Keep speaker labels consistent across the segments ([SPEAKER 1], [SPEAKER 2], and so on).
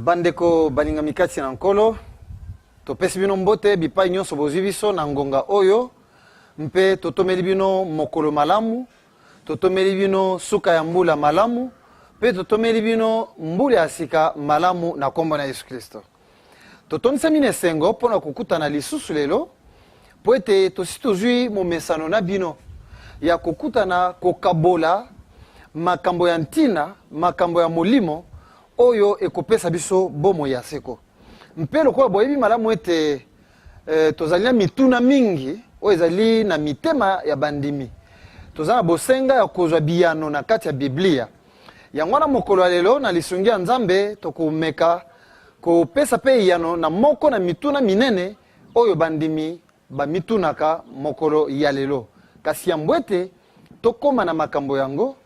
[SPEAKER 1] Bandeko balingami kati na Nkolo, topesi bino mbote bipai nyonso bozwi biso na ngonga oyo, mpe totomeli bino mokolo malamu, totomeli bino suka ya mbula malamu, mpe totomeli bino mbula ya sika malamu na nkombo na Yesu Klisto. Totondisami na esengo mpo na kokutana lisusu lelo, mpo ete tosi tozwi momesano na bino ya kokutana kokabola makambo ya ntina, makambo ya molimo oyo ekopesa biso bomoi ya seko. Mpe lokola boyebi malamu ete eh, tozali na mituna mingi oyo ezali na mitema ya bandimi, toza na bosenga ya kozwa biyano na kati ya Biblia. Yango wana mokolo ya lelo, na lisungi ya Nzambe, tokomeka kopesa mpe eyano na moko na mituna minene oyo bandimi bamitunaka mokolo ya lelo. Kasi yambo ete tokoma na makambo yango,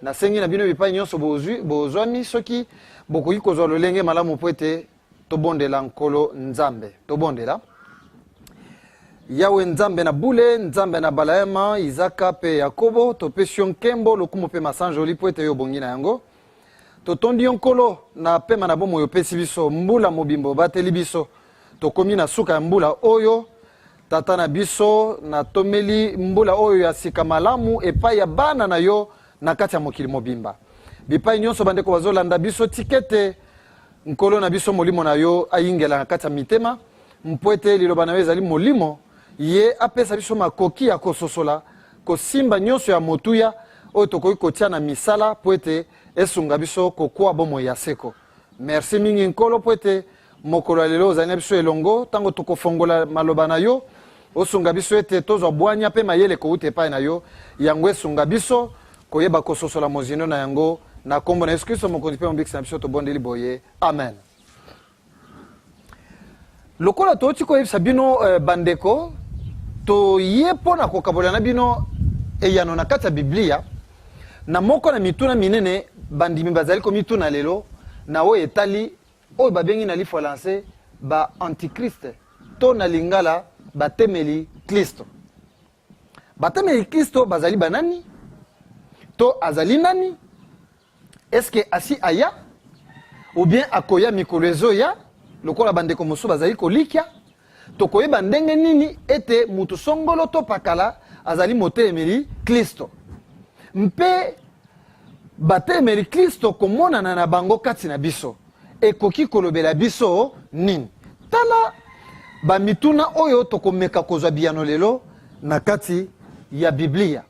[SPEAKER 1] nasengi na bino bipai nyonso bozwami, soki bokoki kozwa lolenge malamu mpo ete tobondela Nkolo Nzambe. Tobondela. Yawe Nzambe na bule, Nzambe na Abalayama, Izaka mpe Yakobo, topesi yo nkembo, lokumu mpe masanjoli mpo ete yo obongi na yango. Totondi yo Nkolo na pema na bomoi opesi biso, mbula mobimba obateli biso. Tokomi na suka ya mbula oyo, Tata na biso, natomeli mbula oyo ya sika malamu epai ya bana na yo na kati ya mokili mobimba. Bipai nyonso bandeko bazolanda biso, tikete Nkolo na biso Molimo na yo ayingela na kati ya mitema, mpo ete liloba na yo ezali Molimo, ye apesa biso makoki ya kososola, kosimba nyonso ya motuya oyo tokoki kotia na misala mpo ete esunga biso kokwa bomoi ya seko. Merci mingi Nkolo mpo ete mokolo ya lelo ozali na biso elongo ntango tokofongola maloba na yo. Osunga biso ete tozwa bwanya mpe mayele kowuta epai na yo, yango esunga biso koyeba kososola mozindo na yango. Na nkombo na Yesu Kristo Mokonzi mpe Mobikisi na biso tobondeli boye, amen. Lokola touti koyebisa bino eh, bandeko, toye mpo na kokabola na bino eyano na kati ya Biblia na moko na mituna minene bandimi bazali komituna lelo na oyo etali oyo babengi na lifalanse ba antichrist to na lingala batemeli Klisto. Batemeli Klisto bazali banani? To azali nani? Eske asi aya ou bien akoya mikolo ezoya lokola bandeko mosusu bazali kolikya? Tokoyeba ndenge nini ete moto songolo to pakala azali motelemeli Klisto? Mpe batelemeli Klisto komonana na bango kati na biso ekoki kolobela biso nini? Tala bamituna oyo tokomeka kozwa biyano lelo na kati ya Biblia.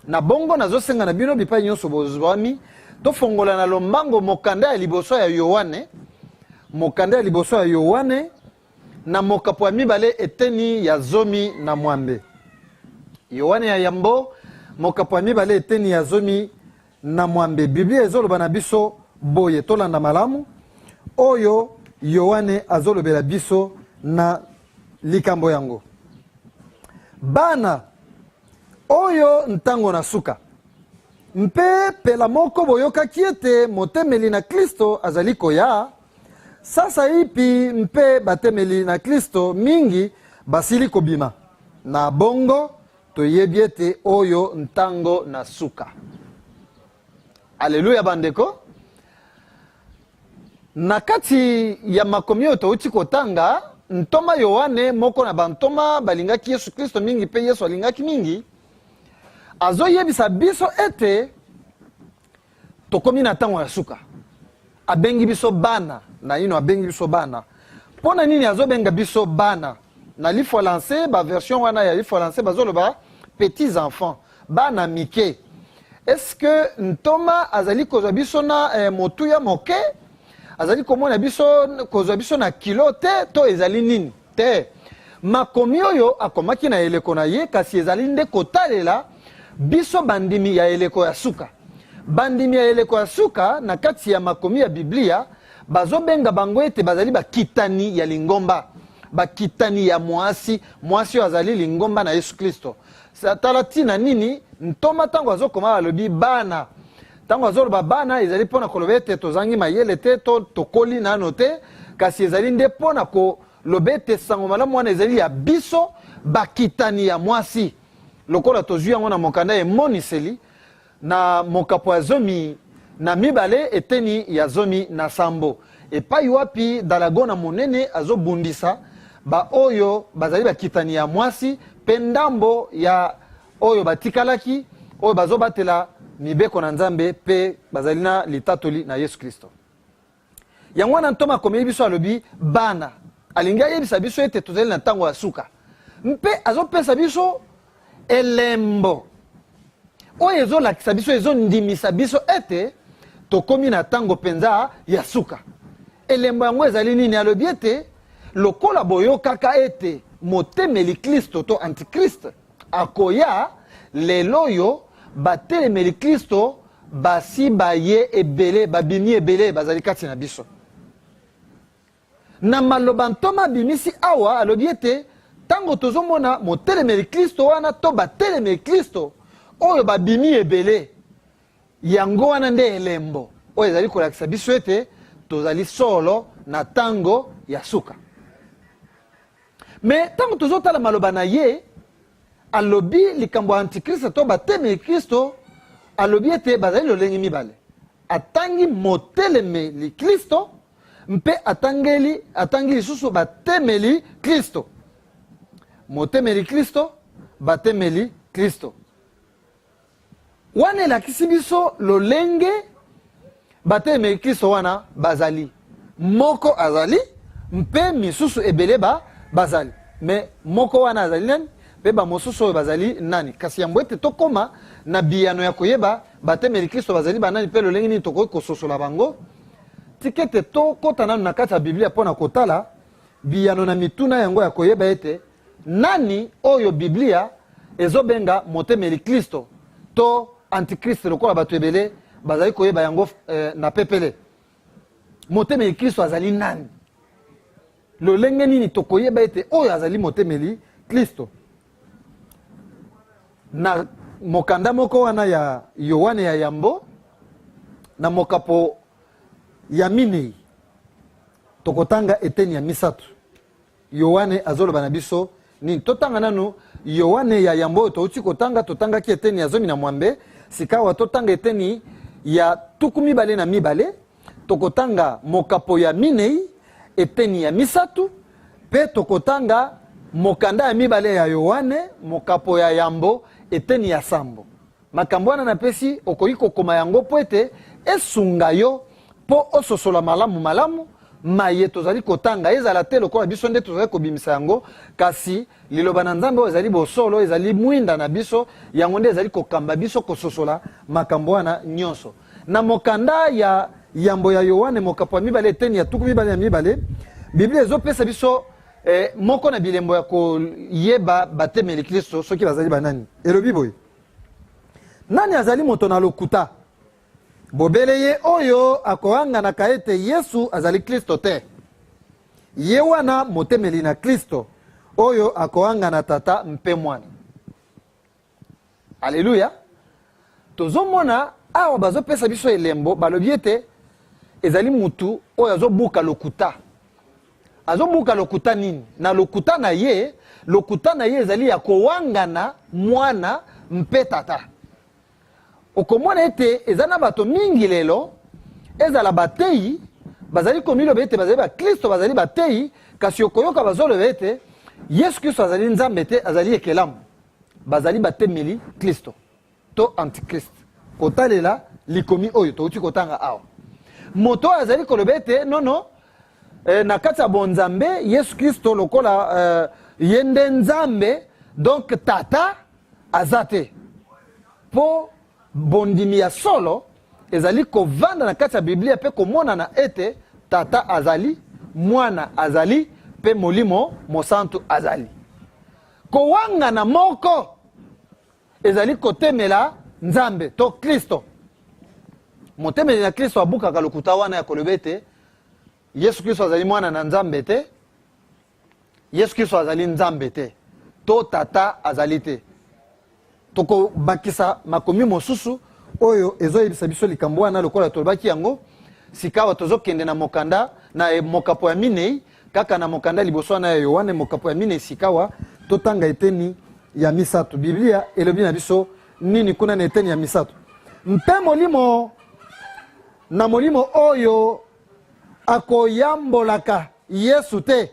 [SPEAKER 1] Na bongo nazosenga na bino bipai nyonso bozwami, tofongola na lombango mokanda ya liboso ya Yoane, mokanda ya liboso ya Yoane na mokapo ya mibale eteni ya 16. Yoane ya yambo mokapo ya mibale eteni ya 16. Biblia ezoloba na biso boye, tolanda malamu oyo Yoane azolobela biso na likambo yango. Bana oyo ntango na suka, mpe pela moko boyokaki ete motemeli na Klisto azali koya, Sasaipi mpe batemeli na Klisto mingi basili kobima. Na bongo toyebi ete oyo ntango na suka. Aleluya bandeko! Na kati ya makomi oyo touti kotanga, ntoma Yoane, moko na bantoma balingaki Yesu Klisto mingi mpe Yesu alingaki mingi, azoyebisa biso ete tokomi na ntango ya suka. Abengi biso bana naino, abengi biso bana. Mpo na nini azobenga biso bana? Na lifalanse, baversion wana ya lifalanse bazoloba petits enfants, bana mike. Est-ce que ntoma azali kozwa biso na eh, motuya moke? Azali komona biso kozwa biso na kilo te, to ezali nini? Te. Makomi oyo akomaki na eleko na ye, kasi ezali nde kotalela biso bandimi ya eleko ya suka. Bandimi ya eleko ya suka na kati ya makomi ya Biblia bazobenga bango ete bazali bakitani ya lingomba, bakitani ya mwasi, mwasi oyo azali lingomba na Yesu Klisto. Tala ntina nini ntoma ntango azokoma alobi bana. Ntango azoloba bana, ezali mpo na koloba ete tozangi mayele te to tokoli nano te, kasi ezali nde mpo na koloba ete sango malamu wana ezali ya biso bakitani ya mwasi, lokola tozwi yango na mokanda ya Emoniseli na mokapo ya 12 eteni ya 17. epai wapi dalagona monene azobundisa baoyo bazali bakitani ya mwasi mpe ndambo ya oyo batikalaki, oyo bazobatela mibeko na Nzambe mpe bazali na litatoli na Yesu Kristo. Yango wana ntoma akomeli biso, alobi bana, alingi ayebisa biso ete tozali na ntango ya suka, mpe azopesa biso elembo oyo ezolakisa biso, ezondimisa biso ete tokomi na ntango mpenza ya suka. Elembo yango ezali nini? Alobi ete lokola boyokaka ete motemeli Klisto to antikrist akoya, lelo oyo batelemeli Klisto basi baye ebele, babimi ebele, bazali kati na biso. Na maloba ntoma abimisi awa, alobi ete ntango tozomona motelemeli Klisto wana to batelemeli Klisto oyo babimi ebele, yango wana nde elembo oyo ezali kolakisa biso ete tozali solo na ntango ya suka. Me ntango tozotala maloba na ye, alobi likambo ya antikristo to batemeli Kristo, alobi ete bazali lolenge mibale. Atangi motelemeli Kristo mpe atangeli atangi lisusu batemeli Kristo. Motemeli Kristo, batemeli Kristo. Wana elakisi biso lolenge batelemeli Klisto wana bazali. Moko azali mpe misusu ebele ba bazali. Me moko wana azali nani mpe bamosusu oyo bazali nani? Kasi yambo ete tokoma na biyano ya koyeba batemeli Klisto bazali banani mpe lolenge nini tokoki kososola bango, tika ete tokota nanu na kati ya Biblia mpo na kotala biyano na mituna yango ya koyeba ete Nani oyo Biblia ezobenga motemeli Klisto to antichrist lokola bato ebele bazali koyeba yango eh, na pepele? Motemeli Klisto azali nani? Lolenge nini tokoyeba ete oyo azali motemeli Klisto? Na mokanda moko wana ya Yoane ya yambo na mokapo ya minei tokotanga eteni ya misato. Yoane azoloba na biso nini? Totanga nanu Yoane ya yambo oyo touti kotanga. Totangaki eteni ya 18, sikawa totanga eteni ya 22. Tokotanga mokapo ya minei eteni ya misato, mpe tokotanga mokanda ya mibale ya Yoane mokapo ya yambo eteni ya sambo. Makambo wana napesi, okoki kokoma yango mpo ete esunga yo mpo ososola malamu malamu maye tozali kotanga. Ezala te lokola biso nde tozali kobimisa yango, kasi liloba na Nzambe oyo ezali bosolo, ezali mwinda na biso, yango nde ezali kokamba biso kososola makambo wana nyonso. Na mokanda ya yambo ya Yoane mokapo ya mibale eteni ya 22, Biblia ezopesa biso eh, moko na bilembo ya koyeba batemeli Klisto soki bazali banani. Elobi boye: Nani azali moto na lokuta? Bobele ye oyo akoanganaka ete Yesu azali Klisto te. Ye wana motemeli na Klisto, oyo akoangana Tata mpe Mwana. Aleluya! Tozomona awa bazopesa biso elembo, balobi ete ezali mutu oyo azobuka lokuta. Azobuka lokuta nini? Na lokuta na ye, lokuta na ye ezali ya kowangana Mwana mpe Tata. Okomona ete eza na bato mingi lelo, ezala bateyi, bazali komiloba ete bazali baklisto, bazali bateyi, kasi okoyoka bazoloba ete Yesu Kristo azali Nzambe te, azali ekelamu. Bazali batemeli Klisto to antichrist, kotalela likomi oyo touti kotanga awa. Moto oyo azali koloba ete nono, eh, na kati ya bonzambe Yesu Kristo lokola eh, ye nde Nzambe, donc Tata aza te, mpo bondimi ya solo ezali kovanda na kati ya Biblia mpe komonana ete Tata azali, Mwana azali, mpe Molimo Mosantu azali. Kowangana moko ezali kotemela Nzambe to Klisto. Motemeli na Klisto abukaka lokuta wana ya koloba ete Yesu Klisto azali mwana na Nzambe te, Yesu Klisto azali Nzambe te, to Tata azali te. Tokobakisa makomi mosusu oyo ezoyebisa biso likambo wana lokola tolobaki yango. Sikawa tozokende na mokanda na mokapo ya minei, kaka na mokanda liboso wana ya Yoane mokapo ya minei. Sikawa totanga eteni ya misato. Biblia elobi na biso nini kuna na eteni ya misato? Mpe molimo na molimo oyo akoyambolaka Yesu te,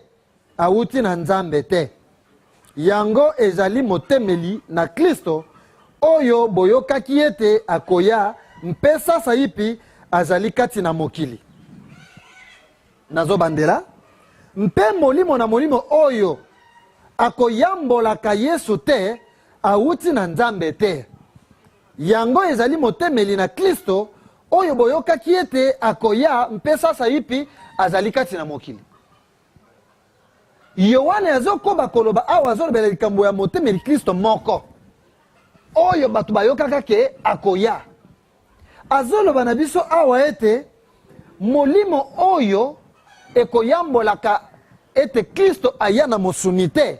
[SPEAKER 1] awuti na Nzambe te. Yango ezali motemeli na Klisto oyo boyokaki ete akoya, mpe sasaipi azali kati na mokili. Nazobandela, mpe molimo na molimo oyo akoyambolaka Yesu te, awuti na Nzambe te. Yango ezali motemeli na Klisto oyo boyokaki ete akoya, mpe sasaipi azali kati na mokili. Yoane azokoba koloba awa, azolobela likambo ya motemeli Klisto moko oyo bato bayokaka ke akoya. Azoloba na biso awa ete molimo oyo ekoyambolaka ete Klisto aya na mosuni te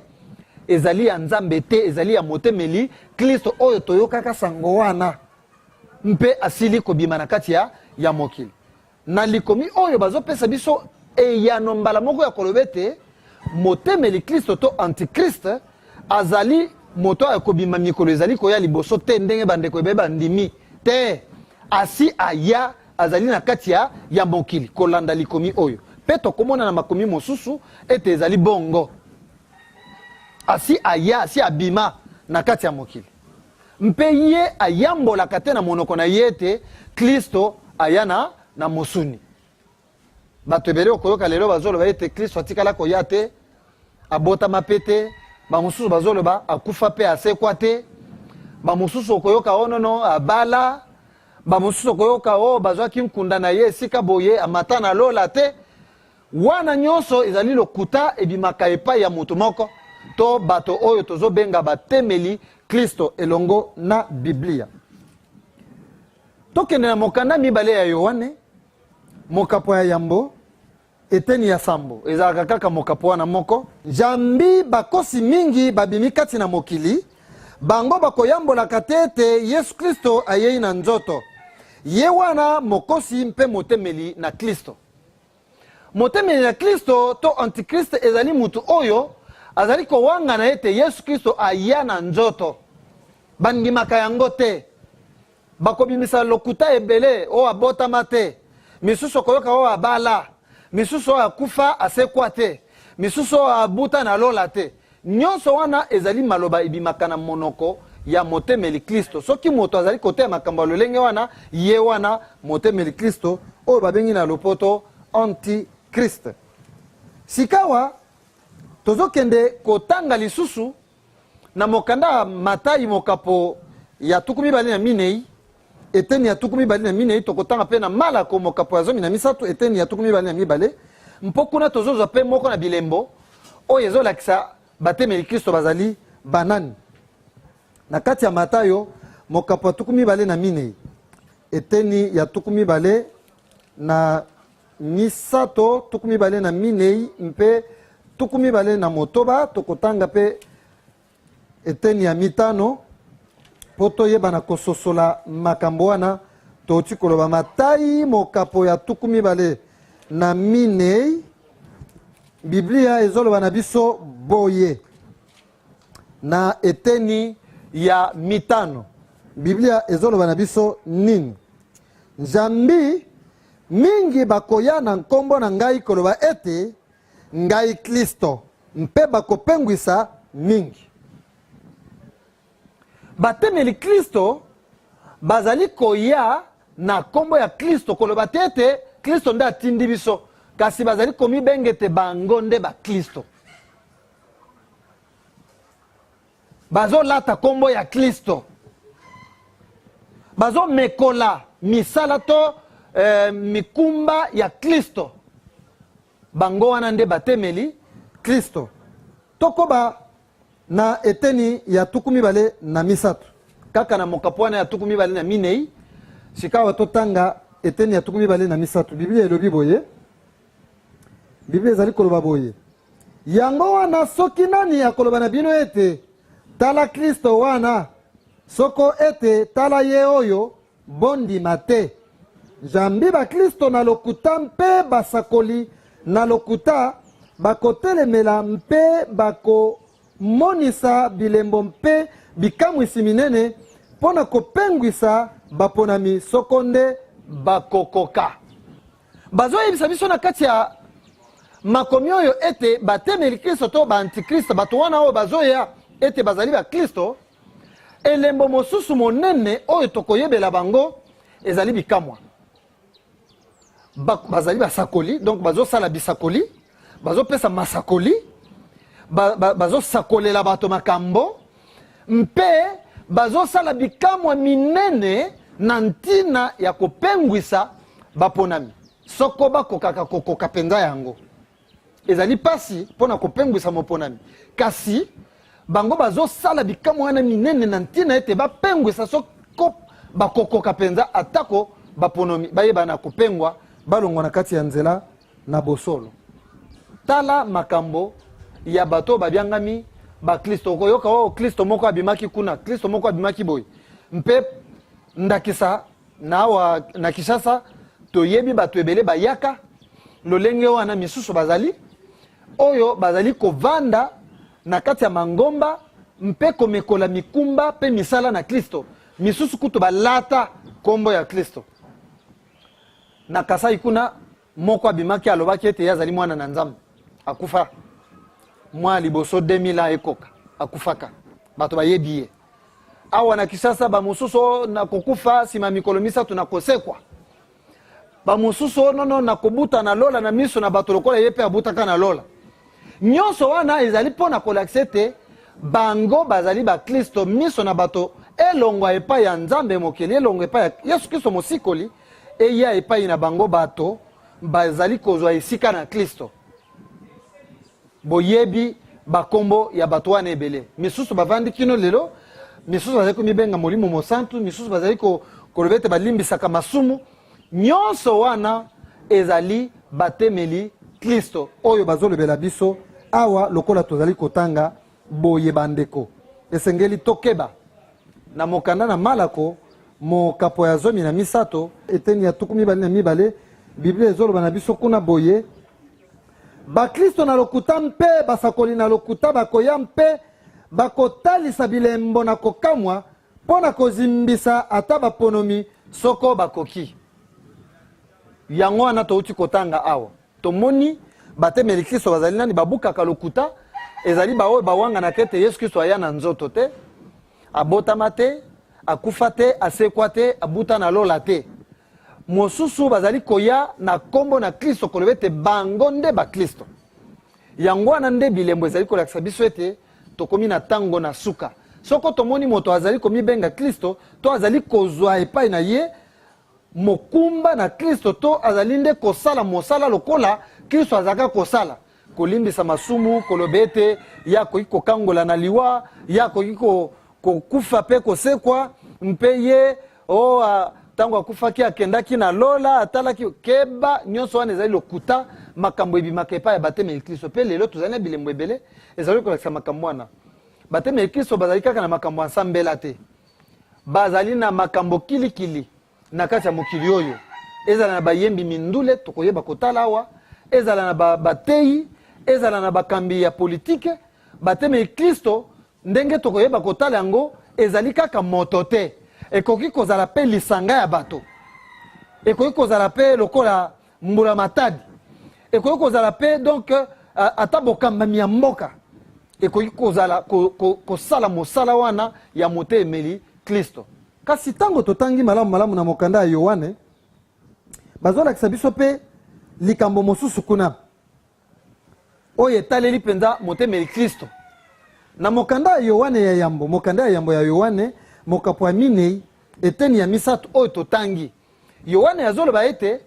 [SPEAKER 1] ezali ya Nzambe te, ezali ya motemeli Klisto oyo toyokaka sango wana mpe asili kobima na kati ya, ya mokili. Na likomi oyo bazopesa biso eyano mbala moko ya koloba ete motemeli Klisto to antichrist azali moto oyo akobima mikolo ezali koya liboso te, ndenge bandeko ebele bandimi te. Asi aya, azali na kati ya, ya mokili kolanda likomi oyo, mpe tokomona na makomi mosusu ete ezali bongo. Asi aya, asi abima na kati ya mokili. Mpe ye ayambolaka te na monoko na ye ete Klisto aya na, na mosuni. Bato ebele okoyoka lelo bazoloba ete Klisto atikala koya te, abotama mpe te. Bamosusu bazoloba akufa mpe asekwa te. Bamosusu okoyoka onono oh, abala. Bamosusu okoyoka o oh, bazwaki nkunda na ye esika boye, amata na lola te. Wana nyonso ezali lokuta ebimaka epai ya moto moko to bato oyo tozobenga batemeli Klisto elongo na Biblia. Tokende na mokanda mibale ya Yoane, mokapo ya yambo, eteni ya sambo. Ezalaka kaka mokapo wana moko. Zambi bakosi mingi babimi kati na mokili, bango bakoyambolaka te ete Yesu Klisto ayei na nzoto. Ye wana mokosi mpe motemeli na Klisto. Motemeli na Klisto to antichrist ezali moto oyo azali kowangana ete Yesu Klisto aya na nzoto. Bandimaka yango te. Bakobimisa lokuta ebele oyo abotama te, misusu okoyoka oyo abala, misusu oyo akufa asekwa te, misusu oyo abuta na lola te. Nyonso wana ezali maloba ebimaka na monoko ya motemeli Klisto. Soki moto azali koteya makambo ya lolenge wana, ye wana motemeli Klisto, oyo babengi na lopoto antichrist. Sikawa tozokende kotanga lisusu na mokanda ya Matai mokapo ya 24, eteni ya 24. Tokotanga mpe na Malako mokapo ya 13, eteni ya 22, mpo kuna tozozwa mpe moko na bilembo oyo ezolakisa batemeli Kristo bazali banani. Na kati ya Matayo mokapo ya 24, eteni ya 23, 24 mpe 26, tokotanga mpe eteni ya mitano mpo toyeba na kososola makambo wana touti koloba. Matai mokapo ya 24, Biblia ezoloba na biso boye na eteni ya mitano. Biblia ezoloba na biso nini? Zambi mingi bakoya na nkombo na ngai koloba ete ngai Klisto, mpe bakopengwisa mingi. Batemeli Klisto bazali koya na nkombo ya Klisto, koloba te ete Klisto nde atindi biso, kasi bazali komibenga ete bango nde baklisto. Bazolata nkombo ya Klisto, bazomekola misala to eh, mikumba ya Klisto. Bango wana nde batemeli Klisto. Tokoba na eteni ya 23 kaka na mokapo wana ya 24. Sikawa totanga eteni ya 23. Biblia elobi boye, Biblia ezali koloba boye: yango wana soki nani akoloba na bino ete tala Klisto wana, soko ete tala ye oyo, bondima te. Zambi baklisto na lokuta mpe basakoli na lokuta bakotelemela mpe bakomonisa bilembo mpe bikamwisi minene mpo na kopengwisa baponami, soko nde bakokoka. Bazoyebisa biso na kati ya makomi oyo ete batemeli Kristo to baantikristo, bato wana oyo bazoya ete bazali bakristo, elembo mosusu monene oyo tokoyebela bango ezali bikamwa. Bazali basakoli, donc bazosala bisakoli, bazopesa masakoli, bazosakolela bato makambo mpe bazosala bikamwa minene na ntina ya kopengwisa baponami. Soko bakokaka kokoka mpenza yango, ezali mpasi mpo na kopengwisa moponami, kasi bango bazosala bikamwa wana minene na ntina ete bapengwisa soko bakokoka mpenza, atako baponomi bayeba na kopengwa, balongwa na kati ya nzela na bosolo. Tala makambo ya bato oyo babyangami baklisto. Okoyoka oyo oh, Klisto moko abimaki kuna, Klisto moko abimaki boye. Mpe ndakisa na awa na Kinshasa, toyebi bato ebele bayaka lolenge wana. Misusu bazali oyo bazali kovanda na kati ya mangomba mpe komekola mikumba mpe misala na Klisto. Misusu kutu balata nkombo ya Klisto. Na Kasai kuna, moko abimaki, alobaki ete ye azali mwana na Nzambe. Akufa mwa liboso 2000 ans ekoka, akufaka, bato bayebi ye. Awa na Kisasa, bamosusu oh, nakokufa, nsima ya mikolo 3 nakosekwa. Bamosusu oh, nono, nakobuta na lola na miso na bato lokola ye mpe abutaka na lola. Nyonso wana ezali mpo na kolakisa ete bango bazali baklisto. Miso na bato elongwa epai ya Nzambe mokeli, elongwa epai ya Yesu Kristo mosikoli, eya epai na bango. Bato bazali kozwa esika na Klisto. Boyebi bakombo ya bato wana ebele. Misusu bavandi kino lelo, misusu bazali komibenga Molimo Mosantu, misusu bazali koloba ete balimbisaka masumu. Nyonso wana ezali batemeli Klisto oyo bazolobela biso awa lokola tozali kotanga boye. Bandeko, esengeli tokeba. Na mokanda na Malako, mokapo ya 13, eteni ya 22, Biblia ezoloba na biso kuna boye: Baklisto na lokuta mpe basakoli na lokuta bakoya mpe bakotalisa bilembo na kokamwa mpo na kozimbisa ata baponomi soko bakoki. Yango wana touti kotanga awa, tomoni batemeli Kristo bazali nani? Babukaka lokuta, ezali baoyo bawanganaka ete Yesu Kristo aya na nzoto te, abotama te, akufa te, asekwa te, abuta na lola te. Mosusu bazali koya na nkombo na Kristo, koloba ete bango nde baklisto. Yango wana nde bilembo ezali kolakisa biso ete tokomi na ntango na suka. Soko tomoni moto azali komibenga Klisto, to azali kozwa epai na ye mokumba na Klisto, to azali nde kosala mosala lokola Klisto azalaka kosala, kolimbisa masumu, koloba ete ye akoki kokangola na liwa, ye akoki kokufa mpe kosekwa, mpe ye o oh, ntango akufaki akendaki na lola, atalaki, keba, nyonso wana ezali lokuta. Makambo ebimaka epai ya batemeli Klisto. Mpe lelo tozali na bilembo ebele ezali kolakisa makambo wana. Batemeli Klisto bazali kaka na makambo ya nsambela te, bazali na makambo kilikili na kati ya mokili oyo. Ezala na bayembi mindule, tokoyeba kotala awa, ezala na bateyi, ezala na bakambi ya politike. Batemeli Klisto, ndenge tokoyeba kotala yango, ezali kaka moto te, ekoki kozala mpe lisanga ya bato, ekoki kozala mpe lokola mbula matadi, ekoki kozala mpe donc ata bokambami ya mboka ekoki kozala kosala mosala wana ya motelemeli Klisto. Kasi ntango totangi malamu malamu na mokanda ya Yoane, bazolakisa biso mpe likambo mosusu kuna oyo etaleli mpenza motemeli Klisto. Na mokanda ya Yoane ya yambo, mokanda ya yambo ya Yoane, mokapo ya 4, eteni ya 3 oyo totangi, Yoane azoloba ete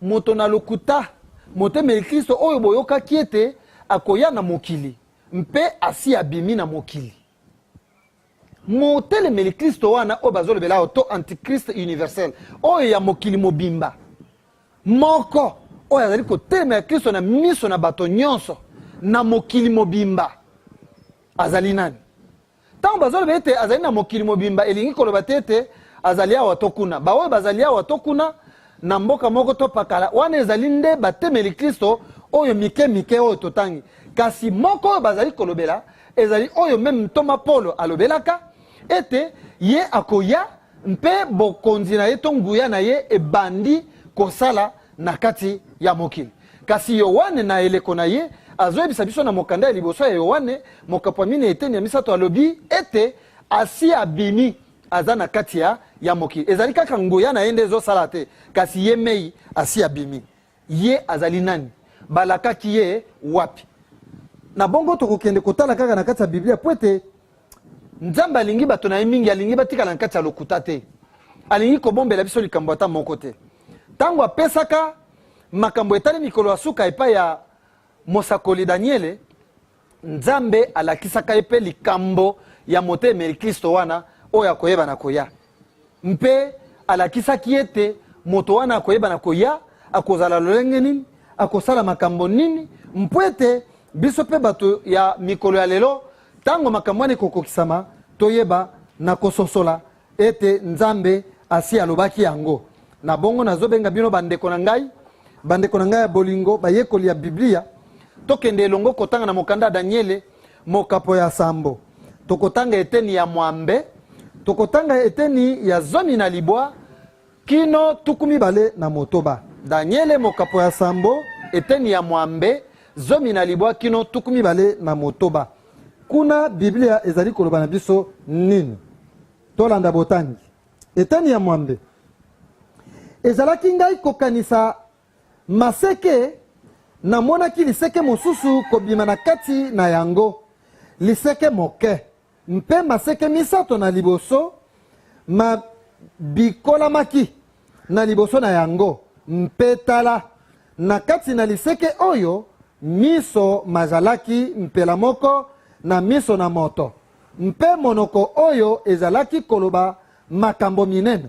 [SPEAKER 1] moto na lokuta, motemeli Klisto oyo boyokaki ete akoya na mokili, mpe asi abimi na mokili. Motelemeli Klisto wana oyo bazolobela awa, to antichrist universel oyo ya mokili mobimba, moko oyo azali kotelemela Klisto na miso na bato nyonso na mokili mobimba, azali nani? Ntango bazoloba ete azali na mokili mobimba, elingi koloba te ete azali awa to kuna. Baoyo bazali awa to kuna na mboka moko to pakala wana ezali nde batemeli Klisto oyo mike mike oyo totangi. Kasi moko oyo bazali kolobela ezali oyo meme ntoma Polo alobelaka ete ye akoya mpe bokonzi na ye to nguya na ye ebandi kosala na kati ya mokili. Kasi Yoane na eleko na ye azoyebisa biso na mokanda ya liboso ya Yoane, mokapo ya 4 eteni ya 3, alobi ete asi abimi, aza na kati ya mokili. Ezali kaka nguya na ye nde ezosala te, kasi ye mei asi abimi. Ye azali nani? Balakaki ye wapi? Na bongo tokokende kotala kaka na kati ya Biblia, po ete Nzambe alingi bato na ye mingi, alingi batikala na kati ya lokuta te, alingi kobombela biso likambo ata moko te. Ntango apesaka makambo etali mikolo ya suka epai ya mosakoli Daniele, Nzambe alakisaka ye mpe likambo ya motemeli Klisto wana oyo akoyeba na koya, mpe alakisaki ete moto wana akoyeba na koya akozala lolenge nini, akosala makambo nini, mpo ete biso mpe bato ya mikolo ya lelo, ntango makambo wana ekokokisama, toyeba na kososola ete Nzambe asi alobaki yango. Na bongo nazobenga bino bandeko na ngai, bandeko na ngai ya bolingo, bayekoli ya Biblia, tokende elongo kotanga na mokanda ya Daniele mokapo ya 7. Tokotanga eteni ya 8, tokotanga eteni ya 19 kino 26. Daniele mokapo ya 7, eteni ya 8, 19 kino 26. Kuna Biblia ezali koloba na biso nini? Tolanda botangi. Eteni ya 8. Ezalaki ngai kokanisa maseke, namonaki liseke mosusu kobima na kati na yango, liseke moke, mpe maseke 3 na liboso mabikolamaki na liboso na yango, mpe tala, na kati na liseke oyo miso mazalaki mpela moko na miso na moto, mpe monoko oyo ezalaki koloba makambo minene.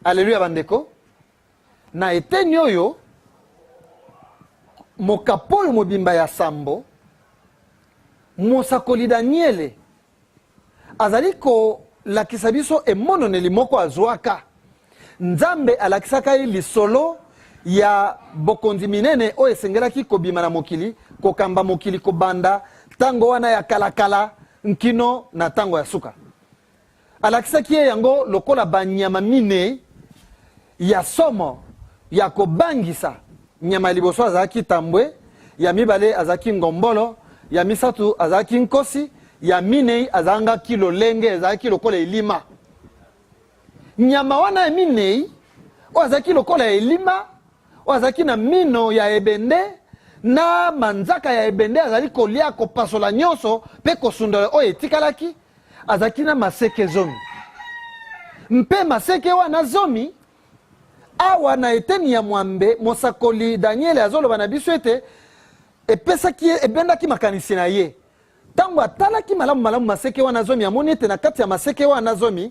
[SPEAKER 1] Aleluya bandeko. Na eteni oyo, mokapo oyo mobimba ya 7, mosakoli Daniele azali kolakisa biso emononeli moko azwaka. Nzambe alakisaka ye lisolo ya bokonzi minene oyo esengelaki kobima na mokili, kokamba mokili kobanda ntango wana ya kalakala nkino na ntango ya suka. Alakisaki ye yango lokola banyama 4 ya somo ya kobangisa. Nyama ya liboso azalaki tambwe, ya mibale azalaki ngombolo, ya misato azalaki nkosi, ya minei azalaki lolenge ezalaki lokola elima. Nyama wana ya minei oyo azalaki lokola elima, oyo azalaki na mino ya ebende na manzaka ya ebende, azali kolia, kopasola nyonso mpe kosundola oyo etikalaki, azalaki na maseke 10. Mpe maseke wana 10, awa na eteni ya 8, mosakoli Daniele azoloba na biso ete epesaki ye, ebendaki makanisi na ye. Ntango atalaki malamu malamu maseke wana 10, amoni ete na kati ya maseke wana 10,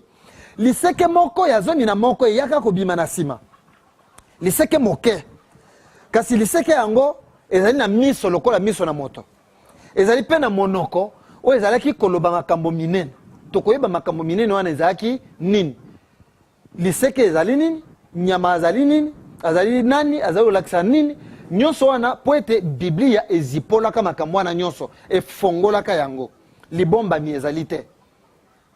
[SPEAKER 1] liseke moko ya 11 eyaka kobima na nsima, liseke moke, kasi liseke yango ezali na miso lokola miso na moto, ezali mpe na monoko oyo ezalaki koloba makambo minene. Tokoyeba makambo minene wana ezalaki nini, liseke ezali nini, nyama azali nini, azali nani, azali kolakisa nini, nyonso wana, mpo ete Biblia ezipolaka makambo wana nyonso, efongolaka yango, libombami ezali te.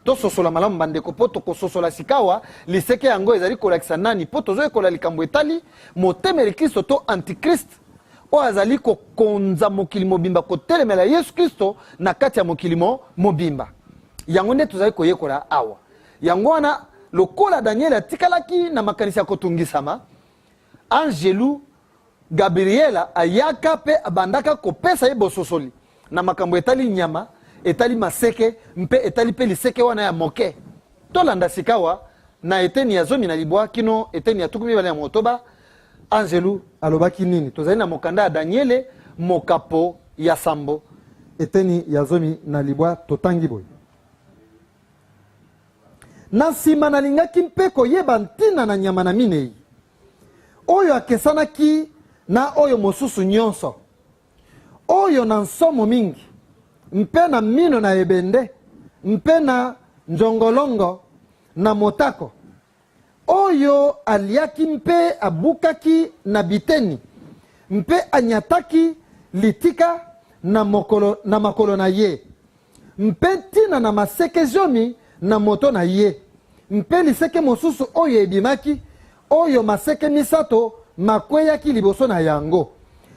[SPEAKER 1] Tososola malamu bandeko, mpo tokososola sikawa liseke yango ezali kolakisa nani, mpo tozoyekola likambo etali motemeli Kristo to antichrist oyo azali kokonza mokili mobimba, kotelemela Yesu Kristo na kati ya mokili mobimba. Yango nde tozali koyekola awa. Yango wana, lokola Daniele atikalaki na makanisi ya kotungisama, angelu Gabriela ayaka mpe abandaka kopesa ye bososoli na makambo etali nyama, etali maseke mpe etali mpe liseke wana ya moke. Tolanda sikawa na eteni ya 19 kino eteni ya 26, angelu alobaki nini. Tozali na mokanda ya Daniele mokapo ya 7, eteni ya 19, totangi boye. Na nsima nalingaki mpe koyeba ntina na nyama na minei oyo akesanaki na oyo mosusu nyonso, oyo na nsomo mingi mpe na mino na ebende mpe na nzongolongo na motako, oyo aliaki mpe abukaki na biteni mpe anyataki litika na mokolo na makolo na ye, mpe ntina na maseke 10 na moto na ye, mpe liseke mosusu oyo ebimaki, oyo maseke 3 makweyaki liboso na yango.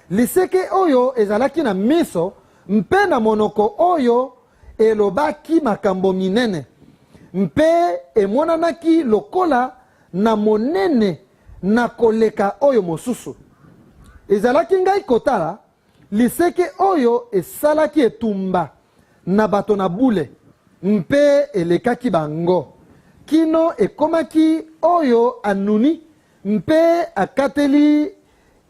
[SPEAKER 1] Liseke oyo ezalaki na miso mpe na monoko oyo elobaki makambo minene, mpe emonanaki lokola na monene na koleka oyo mosusu. Ezalaki ngai kotala, liseke oyo esalaki etumba na bato na bule mpe elekaki bango, kino ekomaki oyo anuni mpe akateli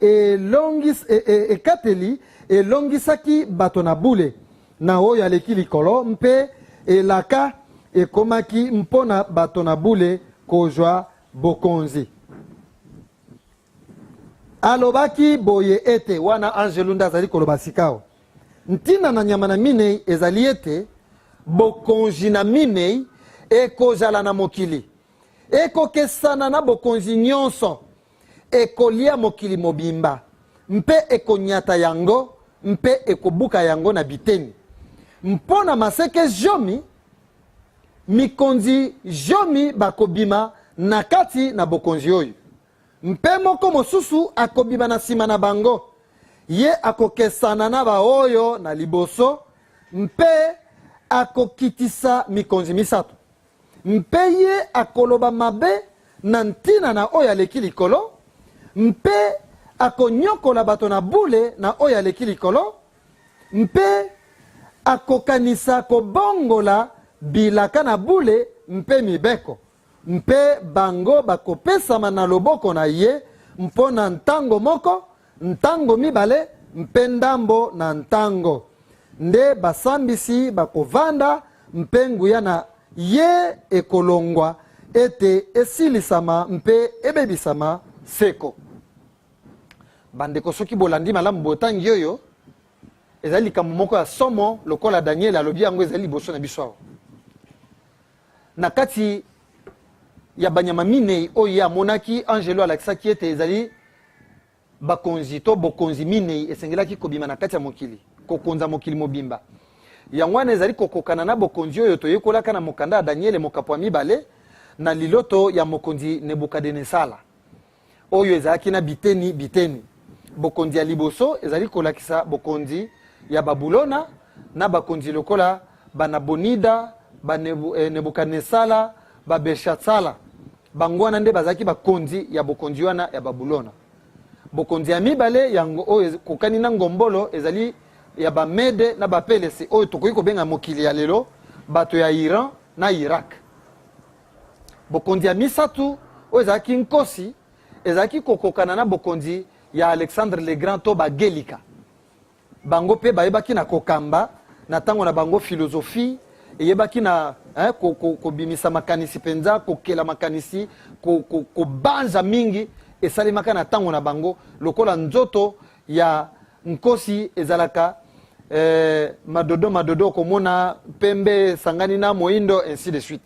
[SPEAKER 1] elongis, e, e, ekateli elongisaki bato na bule na oyo aleki likolo, mpe elaka ekomaki mpo na bato na bule kozwa bokonzi. Alobaki boye ete, wana anjelu nde azali koloba sikawa, ntina na nyama na minei ezali ete bokonzi na minei ekozala na mokili, ekokesana na bokonzi nyonso, ekolia mokili mobimba mpe ekonyata yango mpe ekobuka yango na biteni. Mpo na maseke zomi, mikonzi zomi bakobima na kati na bokonzi oyo, mpe moko mosusu akobima na nsima na bango, ye akokesana na baoyo na liboso mpe akokitisa mikonzi misato. Mpe ye akoloba mabe na ntina na oyo aleki likolo, mpe akonyokola bato na bule na oyo aleki likolo, mpe akokanisa kobongola bilaka na bule mpe mibeko, mpe bango bakopesama na loboko na ye mpo na ntango moko, ntango mibale mpe ndambo na ntango. Nde basambisi bakovanda, mpe nguya na ye ekolongwa ete esilisama mpe ebebisama seko. Bandeko, soki bolandi malamu botangi oyo, ezali likambo moko ya somo lokola Daniel alobi yango, ezali liboso na biso awa. Na kati ya banyama minei oyo ye amonaki, angelo alakisaki ete ezali bakonzi to bokonzi minei esengelaki kobima na kati ya mokili, kokonza mokili mobimba. Yango wana ezali kokokana na bokonzi oyo toyekolaka na mokanda ya Daniele mokapo ya mibale na liloto ya mokonzi Nebukadenesala, oyo ezalaki na biteni biteni. Bokonzi ya liboso ezali kolakisa bokonzi ya Babulona na bakonzi lokola Banabonida, Banebukadnesala, Babelshatsala. Bango wana nde bazalaki bakonzi ya bokonzi wana ya Babulona. Bokonzi ya mibale yango oyo ekokani na ngombolo ezali ya Bamede na Bapelese, oyo tokoki kobenga mokili ya lelo bato ya Iran na Irak. Bokonzi ya misato oyo ezalaki nkosi ezalaki kokokana na bokonzi ya Alexandre le Grand to Bagelika. Bango mpe bayebaki na kokamba na ntango na bango filozofi eyebaki na eh, kobimisa ko, ko makanisi mpenza, kokela makanisi, kobanza ko, ko mingi esalemaka na ntango na bango, lokola nzoto ya nkosi ezalaka eh, madodo madodo, okomona pembe esangani na moindo ainsi de suite.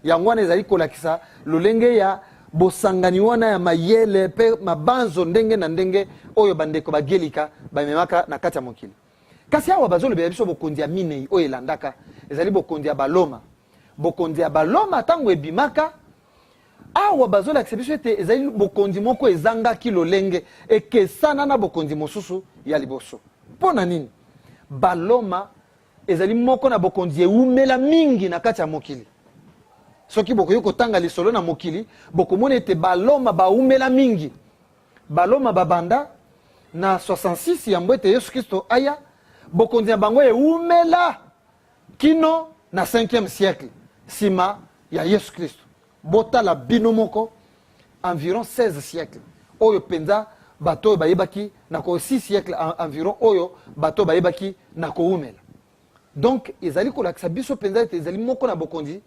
[SPEAKER 1] Yango wana ezali kolakisa lolenge ya bosangani wana ya mayele mpe mabanzo ndenge na ndenge oyo bandeko bagelika bamemaka na kati ya mokili. Kasi awa bazolobela biso bokonzi ya minei oyo elandaka, ezali bokonzi ya Baloma. Bokonzi ya Baloma ntango ebimaka, awa bazolakisa biso ete ezali bokonzi moko ezangaki lolenge, ekesana na bokonzi mosusu ya liboso. Mpo na nini? Baloma ezali moko na bokonzi ewumela mingi na kati ya mokili. Soki bokoki kotanga lisolo na mokili, bokomona ete Baloma bawumela mingi. Baloma babanda na 66 yambo ete Yesu Kristo aya. Bokonzi na bango ewumela kino na 5e siècle nsima ya Yesu Kristo. Botala bino moko, environ 16 siècle oyo mpenza bato oyo bayebaki na ko 6 siècle environ oyo bato oyo bayebaki na kowumela. Donc ezali kolakisa biso mpenza ete ezali moko na bokonzi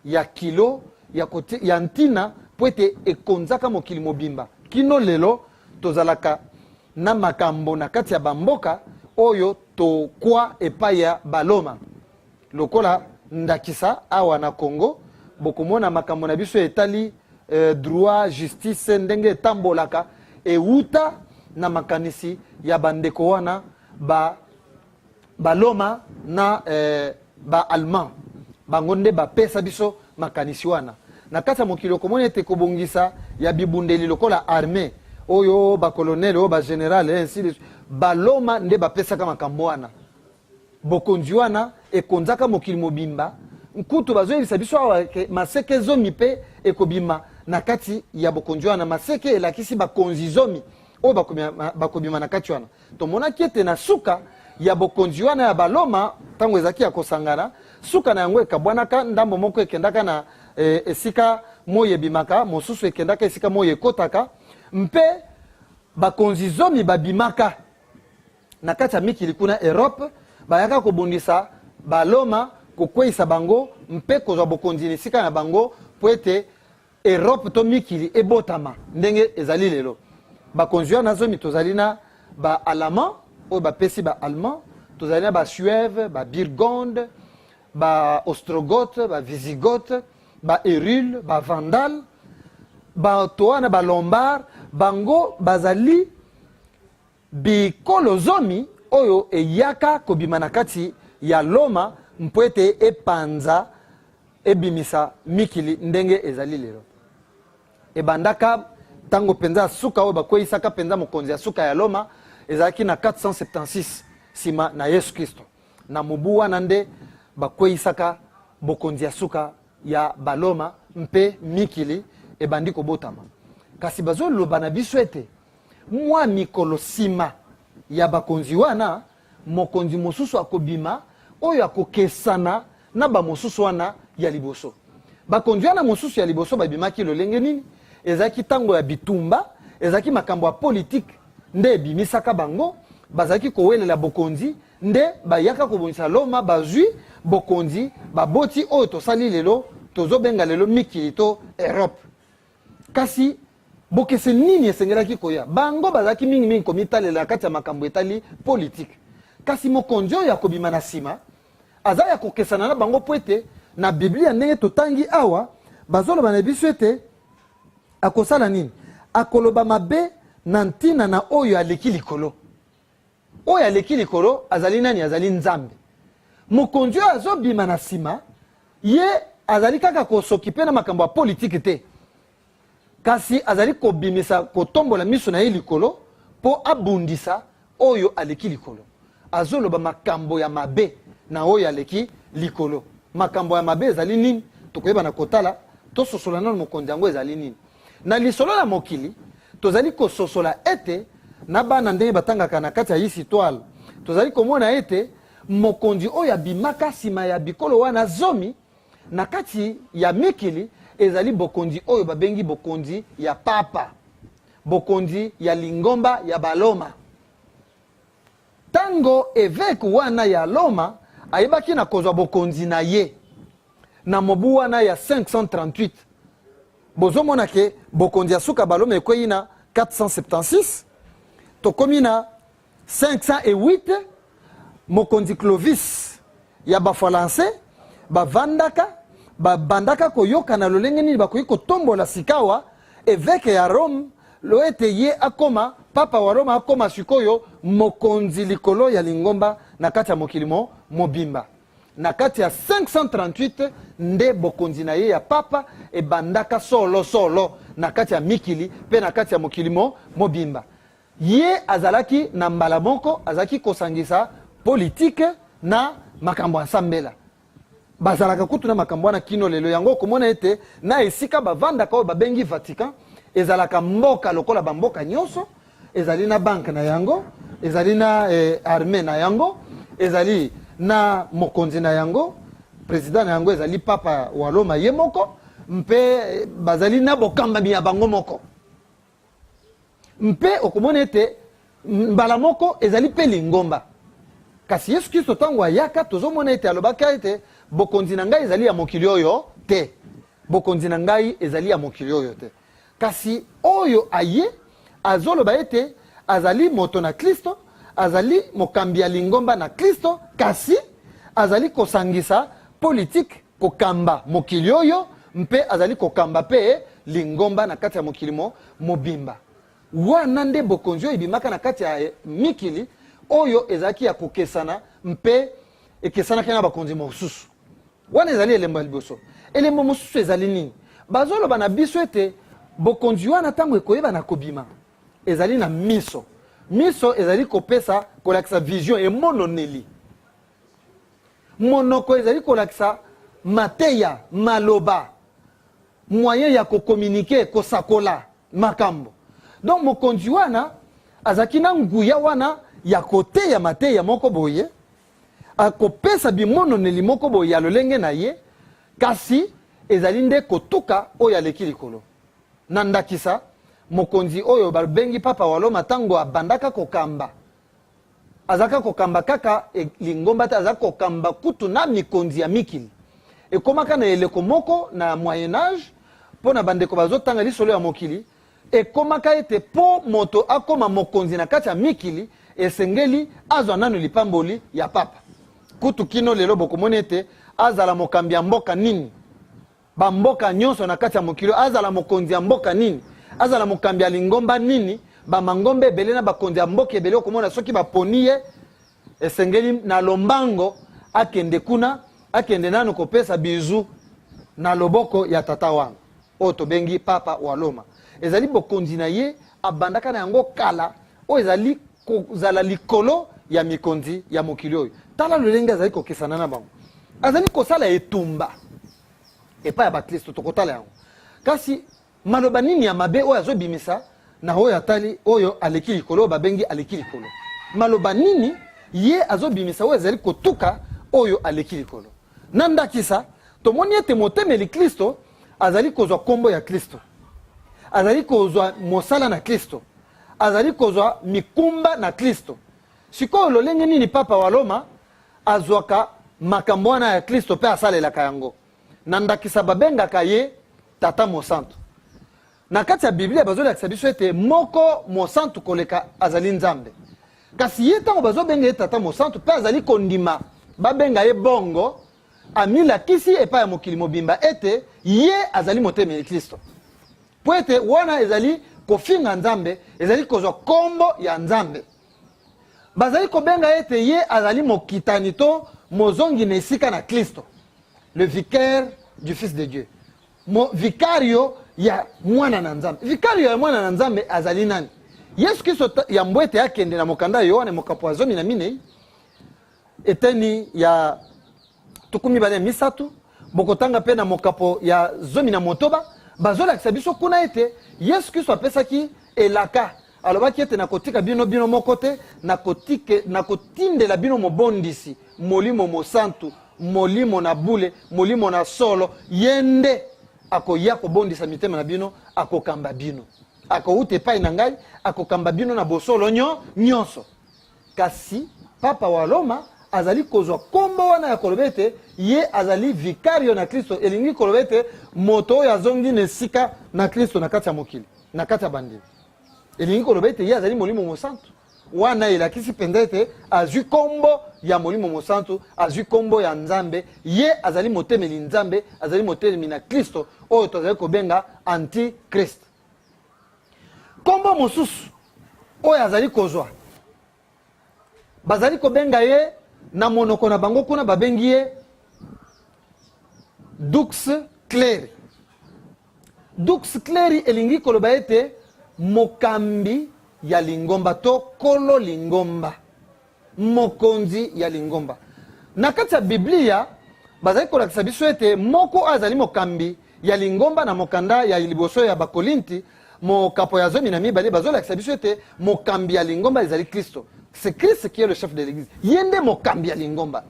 [SPEAKER 1] ya kilo ya, kote, ya ntina mpo ete ekonzaka mokili mobimba kino lelo. Tozalaka na makambo na kati ya bamboka oyo tokwa epai ya Baloma. Lokola ndakisa, awa na Congo bokomona makambo na biso etali droit, justice, ndenge etambolaka ewuta na makanisi ya bandeko wana ba Baloma na ba Allemand. Bango nde bapesa biso makanisi wana. Na kati ya mokili okomona ete kobongisa ya bibundeli lokola armee, Oyo bakolonele, oyo bagénéral, ainsi de suite. Baloma nde bapesaka makambo wana. Bokonzi wana ekonzaka mokili mobimba. Nkutu bazoyebisa biso awa ke maseke 10 mpe ekobima na kati ya bokonzi wana. Maseke elakisi bakonzi 10 oyo bakobima na kati wana. Tomonaki ete na suka ya bokonzi wana ya Baloma, ntango ezalaki ya kosangana, suka na yango ekabwanaka. Ndambo moko ekendaka na esika moi ebimaka, mosusu ekendaka esika moi ekotaka. Mpe bakonzi 10 babimaka na kati ya mikili kuna Europe, bayaka kobundisa Baloma, kokweyisa bango mpe kozwa bokonzi na esika na bango, mpo ete Europe to mikili ebotama ndenge ezali lelo. Bakonzi wana 10, tozali na Baallemand oyo bapesi Baallemand, tozali na Basuève, Baburgonde, Baostrogoth, Bavisigothe, Baherule, Bavandale. Bato wana, Balombard, bango bazali bikolo 10 oyo eyaka kobima na kati ya Loma mpo ete epanza, ebimisa mikili ndenge ezali lelo. Ebandaka ntango mpenza ya suka oyo bakweyisaka mpenza mokonzi ya suka ya Loma, ezalaki na 476 nsima na Yesu Kristo. Na mobu wana nde bakweyisaka bokonzi ya suka ya Baloma mpe mikili ebandi kobotama. Kasi bazoloba na biso ete mwa mikolo nsima ya bakonzi wana, mokonzi mosusu akobima oyo akokesana na bamosusu wana ya liboso. Bakonzi wana mosusu ya liboso babimaki lolenge nini? Ezalaki ntango ya bitumba, ezalaki makambo ya politike nde ebimisaka bango. Bazalaki kowelela bokonzi, nde bayaka kobongisa Loma, bazwi bokonzi, baboti oyo tosali lelo, tozobenga lelo mikili to Europe. Kasi bokeseni nini esengelaki koya? Bango bazalaki mingimingi komitalela na kati ya makambo etali politike. Kasi mokonzi oyo akobima na nsima aza ya kokesana na bango, mpo ete na Biblia, ndenge totangi awa, bazoloba na biso ete akosala nini? Akoloba mabe na ntina na oyo aleki likolo. Oyo aleki likolo azali nani? Azali Nzambe. Mokonzi oyo azobima na nsima, ye azali kaka kosokipe na makambo ya politike te, kasi azali kobimisa, kotombola miso na ye likolo mpo abundisa oyo aleki likolo. Azoloba makambo ya mabe na oyo aleki likolo. Makambo ya mabe ezali nini? Tokoyeba na kotala. Tososola nano mokonzi yango ezali nini. Na lisolo ya mokili, tozali kososola ete na bana ndenge batangaka na kati ya histoire, tozali komona ete mokonzi oyo abimaka nsima ya bikolo wana 10 na kati ya mikili ezali bokonzi oyo babengi bokonzi ya papa, bokonzi ya lingomba ya Baloma. Ntango évêque wana ya Loma ayebaki na kozwa bokonzi na ye na mobu wana ya 538, bozomona ke bokonzi ya suka Baloma ekwei na 476, tokomi na 508. Mokonzi Clovis ya Bafalanse bavandaka, babandaka koyokana lolenge nini bakoki kotombola sikawa évêque ya Rome lo ete ye akoma papa wa Roma, akoma sikoyo mokonzi likolo ya lingomba na kati ya mokili mobimba. Na kati ya 538 nde bokonzi na ye ya papa ebandaka solo solo na kati ya mikili mpe na kati ya mokili mobimba. Ye azalaki na mbala moko azalaki kosangisa politike na makambo ya nsambela. Bazalaka kutu na makambo wana kino lelo. Yango okomona ete na esika bavandaka oyo babengi Vatican, ezalaka mboka lokola bamboka nyonso, ezali na banke na yango, ezali na armée na yango, ezali na mokonzi na yango, président na yango ezali papa wa Roma ye moko, mpe bazali na bokambami ya bango moko. Mpe okomona ete mbala moko ezali mpe lingomba. Kasi Yesu Kristo, ntango ayaka, tozomona ete alobaka ete bokonzi na ngai ezali ya mokili oyo te, bokonzi na ngai ezali ya mokili oyo te. Kasi oyo aye azoloba ete azali moto na Kristo, azali mokambi ya lingomba na Kristo, kasi azali kosangisa politike, kokamba mokili oyo, mpe azali kokamba mpe lingomba na kati ya mokili mobimba. Wana nde bokonzi oyo ebimaka na kati ya mikili oyo ezalaki ya kokesana mpe ekesanaki na bakonzi mosusu. Wana ezali elembo ya liboso. Elembo mosusu ezali nini? Bazoloba na biso ete bokonzi wana, ntango ekoyeba na kobima, ezali na miso. Miso ezali kopesa, kolakisa vision, emononeli. Monoko ezali kolakisa mateya, maloba, moyen ya kocommuniquer, kosakola makambo. Donc mokonzi wana azalaki na nguya wana ya koteya mateya moko boye, akopesa bimononeli moko boye ya lolenge na ye, kasi ezali nde kotuka oyo aleki likolo. Na ndakisa, mokonzi oyo babengi Papa wa Loma, ntango abandaka kokamba, azalaka kokamba kaka lingomba te, azalaka kokamba kutu na mikonzi ya mikili. Ekomaka na eleko moko na Moyen Age, mpo na bandeko bazotanga lisolo ya mokili, ekomaka ete mpo moto akoma mokonzi na kati ya mikili, esengeli azwa nanu lipamboli ya papa. Kutu kino lelo bokomona ete azala mokambi ya mboka nini, bamboka nyonso na kati ya mokili, azala mokonzi ya mboka nini, azala mokambi ya lingomba nini, bamangomba ebele na bakonzi ya mboka ebele, okomona soki baponi ye, esengeli na lombango akende kuna, akende nanu kopesa bizu na loboko ya tata wana oyo tobengi Papa wa Loma. Ezali bokonzi na ye abandaka na yango kala, oyo ezali kozala likolo ya mikonzi ya mokili oyo. Tala lolenge azali kokesana na bango, azali kosala etumba epai ya baklisto, tokotala yango. Kasi maloba nini ya mabe oyo azobimisa na oyo atali oyo aleki likolo, oyo babengi aleki likolo? Maloba nini ye azobimisa oyo ezali kotuka oyo aleki likolo? Na ndakisa, tomoni ete motemeli Klisto azali kozwa nkombo ya Klisto, azali kozwa mosala na Klisto, azali kozwa mikumba na Klisto. Sikoyo lolenge nini Papa wa Loma azwaka makambo wana ya Klisto mpe asalelaka yango? Na ndakisa, babengaka ye Tata Mosantu. Na kati ya Biblia bazolakisa biso ete moko mosantu koleka azali Nzambe. Kasi ye ntango bazobenga ye Tata Mosantu mpe azali kondima babenga ye bongo, amilakisi epai ya mokili mobimba ete ye azali motemeli Klisto. Mpo ete wana ezali kofinga Nzambe, ezali kozwa nkombo ya Nzambe. Bazali kobenga ete ye azali mokitani to mozongi na esika na Klisto, le vicaire du Fils de Dieu, mo vicario ya mwana na Nzambe. Vicario ya mwana na Nzambe azali nani? Yesu Kristo. Yambo ete akende, na mokanda ya Yohane, mokapo ya 14, eteni ya 23, bokotanga mpe na mokapo ya 16, bazolakisa biso kuna ete Yesu Kristo apesaki elaka, alobaki ete nakotika bino bino moko te, nakotindela bino mobondisi, Molimo Mosantu, Molimo na bule, Molimo na solo. Ye nde akoya kobondisa mitema na bino, akokamba bino, akouta epai na ngai, akokamba bino na bosolo nyonso. Kasi Papa wa Roma azali kozwa nkombo wana ya koloba ete ye azali vicario na Kristo, elingi koloba ete moto oyo azongi na esika na Kristo na kati ya mokili, na kati ya bandimi, elingi koloba ete ye azali Molimo Mosantu. Wana elakisi mpenza ete azwi nkombo ya Molimo Mosantu, azwi nkombo ya Nzambe. Ye azali motemeli Nzambe, azali motelemi na Kristo, oyo tozali kobenga antichrist. Nkombo mosusu oyo azali kozwa, bazali kobenga ye na monoko na bango kuna, babengi ye Dux Cleri. Dux Cleri elingi koloba ete mokambi ya lingomba to kolo lingomba, mokonzi ya lingomba. Na kati ya Biblia bazali kolakisa biso ete moko oyo azali mokambi ya lingomba, na mokanda ya liboso ya Bakolinti, mokapo ya 12, bazolakisa biso ete mokambi ya lingomba ezali Kristo. C'est Christ qui est le chef de l'église. Ye nde mokambi ya lingomba.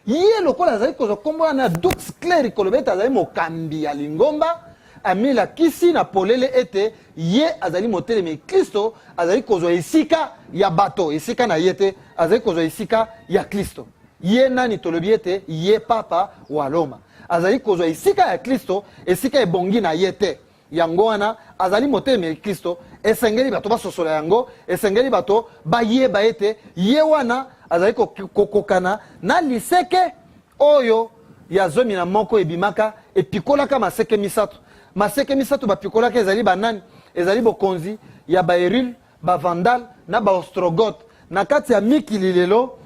[SPEAKER 1] Ye lokola azali kozwa nkombo wana Dux Cleri, koloba ete azali mokambi ya lingomba, amilakisi na polele ete ye azali motelemi Kristo, azali kozwa esika ya bato, esika na ye te, azali kozwa esika ya Kristo. Ye nani? Tolobi ete ye Papa wa Roma azali kozwa esika ya Kristo, esika ebongi na ye te. Yango wana azali motelemi Kristo. Esengeli bato basosola yango, esengeli bato bayeba ete ye wana azali kokokana na liseke oyo ya 11 ebimaka, epikolaka maseke misato. Maseke misato bapikolaka ezali banani? Ezali bokonzi ya Baherule, Bavandale na Baostrogote. Na kati ya mikili lelo,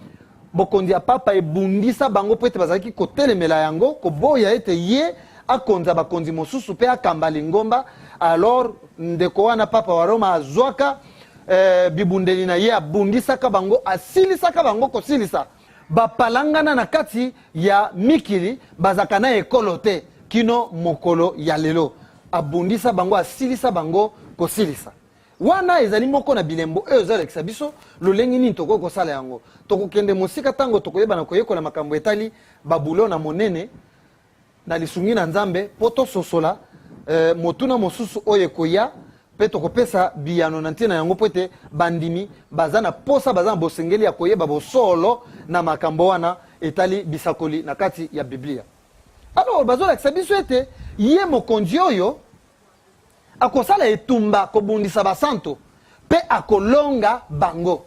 [SPEAKER 1] bokonzi ya papa ebundisa bango mpo ete bazalaki kotelemela yango, koboya ete ye akonza bakonzi mosusu mpe akamba lingomba. Alors ndeko wana Papa wa Roma azwaka eh, bibundeli na ye, abundisaka bango, asilisaka bango kosilisa. Bapalangana na kati ya mikili, bazalaka na ekolo te kino mokolo ya lelo. Abundisa bango, asilisa bango kosilisa. Wana ezali moko na bilembo oyo ezolakisa biso lolenge nini tokoki kosala yango. Tokokende mosika ntango tokoyeba na koyekola makambo etali Babulona Monene na lisungi na Nzambe, mpo tososola eh, motuna mosusu oyo ekoya mpe tokopesa biyano na ntina yango, mpo ete bandimi baza na posa, baza na bosengeli ya koyeba bosolo na makambo wana etali bisakoli na kati ya Biblia. Alors bazolakisa biso ete ye mokonzi oyo akosala etumba kobundisa basanto mpe akolonga bango.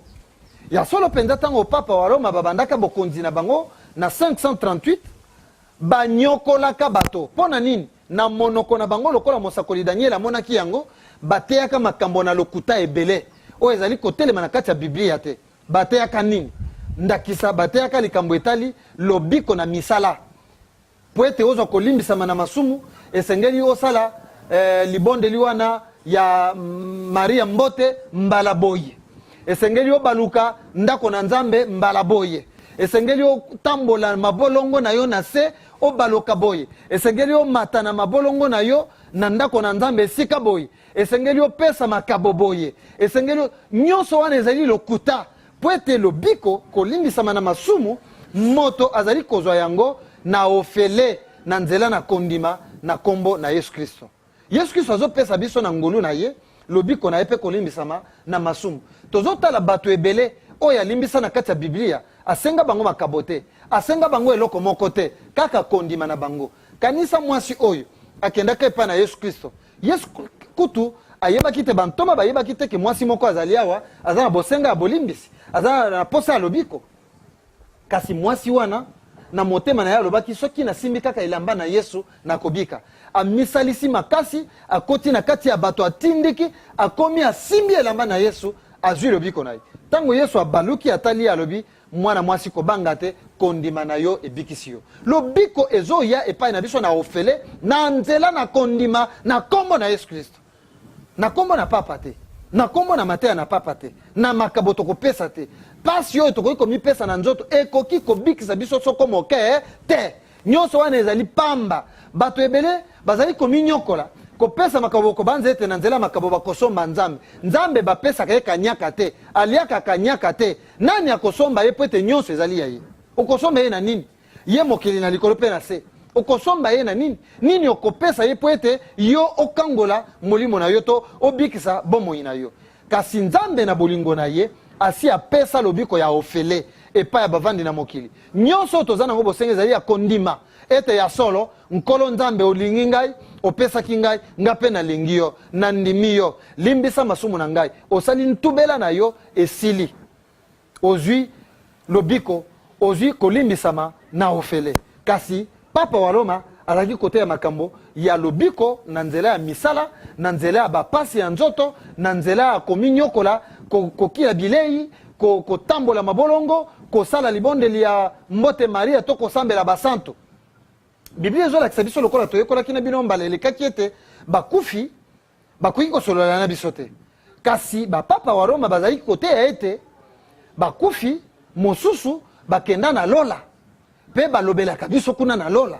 [SPEAKER 1] Ya solo mpenza, ntango papa wa Roma babandaka bokonzi na bango na 538, banyokolaka bato. Mpo na nini? Na monoko na bango, lokola mosakoli Danyele amonaki yango, bateyaka makambo na lokuta ebele oyo ezali kotelema na kati ya Biblia te. Bateyaka nini? Ndakisa, bateyaka likambo etali lobiko na misala. Mpo ete ozwa kolimbisama na masumu, esengeli osala eh, libondeli wana ya Maria mbote mbala boye. Esengeli obaluka ndako na Nzambe mbala boye. Esengeli otambola mabolongo na yo na se, obaluka boye. Esengeli omata na mabolongo na yo na ndako na Nzambe esika boye. Esengeli opesa makabo boye. Esengeli nyonso wana ezali lokuta. Mpo ete lobiko, kolimbisama na masumu, moto azali kozwa yango na ofele na nzela na kondima na nkombo na Yesu Kristo. Yesu Kristo azopesa biso na ngolu na ye lobiko na ye mpe kolimbisama na masumu. Tozotala bato ebele oyo alimbisa na kati ya Biblia, asenga bango makabo te, asenga bango eloko moko te, kaka kondima na bango. Kanisa mwasi oyo akendaka epai na Yesu Kristo. Yesu kutu ayebaki te, bantoma bayebaki te ke mwasi moko azali awa, aza na bosenga ya bolimbisi, aza na posa ya lobiko. Kasi mwasi wana na motema na ye alobaki, soki nasimbi kaka elamba na Yesu nakobika. Amisalisi makasi, akoti na kati ya bato, atindiki, akomi, asimbi elamba na Yesu, azwi lobiko na ye. Ntango Yesu abaluki, atali ye, alobi, Mwana mwasi, kobanga te, kondima na yo ebikisi yo. Lobiko ezoya epai na biso na ofele na nzela na kondima na nkombo na Yesu Kristo, na nkombo na papa te, na nkombo na mateya na papa te, na makabo tokopesa te. Pasi oyo tokoki komipesa na nzoto ekoki kobikisa biso soko moke te. Nyonso wana ezali pamba. Bato ebele bazali kominyokola kopesa makabo, kobanza ete na nzela ya makabo bakosomba Nzambe. Nzambe bapesaka ye kanyaka te, aliaka kanyaka te. Nani akosomba ye mpo ete nyonso ezali ya ye? Okosomba ye na nini? Ye mokeli na likolo mpe na se. Okosomba ye na nini? Nini okopesa ye mpo ete yo okangola molimo na yo to obikisa bomoi na yo? Kasi Nzambe na bolingo na ye asi apesa lobiko ya ofele epai ya bavandi na mokili. Nyonso oyo toza nango bosenga ezali ya kondima ete ya solo Nkolo Nzambe olingi ngai, opesaki ngai, ngai mpe nalingi yo, nandimi yo, limbisa masumu na ngai, osali ntubela na yo esili, ozwi lobiko, ozwi kolimbisama na ofele. Kasi Papa wa Roma azalaki koteya makambo ya lobiko na nzela ya misala, na nzela ya bapasi ya nzoto, na nzela ya kominyokola, kokila bilei, kotambola mabolongo, kosala libondeli ya Mbote Maria to kosambela basantu. Biblia ezolakisa biso, lokola toyekolaki na bino mbala elekaki, ete bakufi bakoki kosolola na biso te. Kasi bapapa wa Roma bazalaki koteya ete bakufi mosusu bakenda na lola mpe balobelaka biso kuna na lola,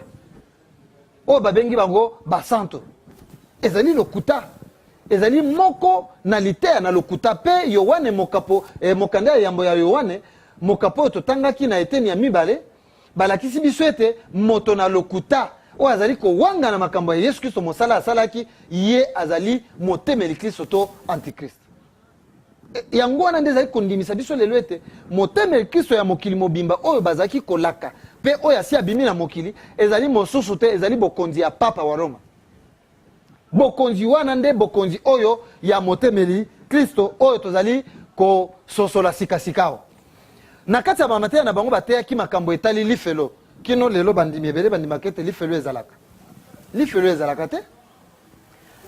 [SPEAKER 1] oyo babengi bango basanto. Ezali lokuta, ezali moko na liteya na lokuta. Mpe Yoane mokapo, eh, mokanda ya yambo ya Yoane mokapo oyo totangaki na eteni ya mibale, balakisi biso ete moto na lokuta oyo azali kowangana makambo ya Yesu Kristo, mosala asalaki, ye azali motemeli Kristo to antichrist. E, yango wana nde ezali kondimisa biso lelo ete motemeli Kristo ya mokili mobimba oyo bazalaki kolaka mpe oyo asi abimi na mokili ezali mosusu te, ezali bokonzi ya papa wa Roma. Bokonzi wana nde bokonzi oyo ya motemeli Kristo oyo tozali kososola sikasikawa. Na kati ya bamateya na bango bateyaki makambo etali lifelo. Kino lelo bandimi ebele bandimaka ete lifelo ezalaka. Lifelo ezalaka te.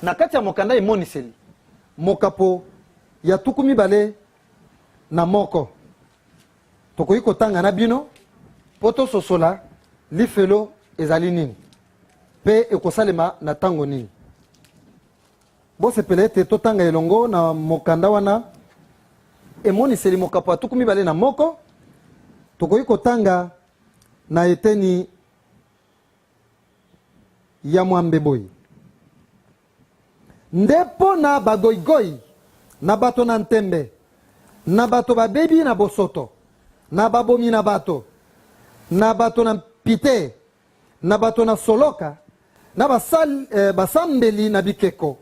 [SPEAKER 1] Na kati ya mokanda Emoniseli, mokapo ya 21, tokoki kotanga na bino mpo tososola lifelo ezali nini mpe ekosalema na ntango nini. Bosepela ete totanga elongo na mokanda wana Emoniseli mokapo ya 21, tokoki kotanga na eteni ya mwambe boye: Nde mpo na bagoigoi, na bato na ntembe, na bato babebi na bosoto, na babomi na bato, na bato na pite, na bato na soloka, na basal, eh, basambeli na bikeko,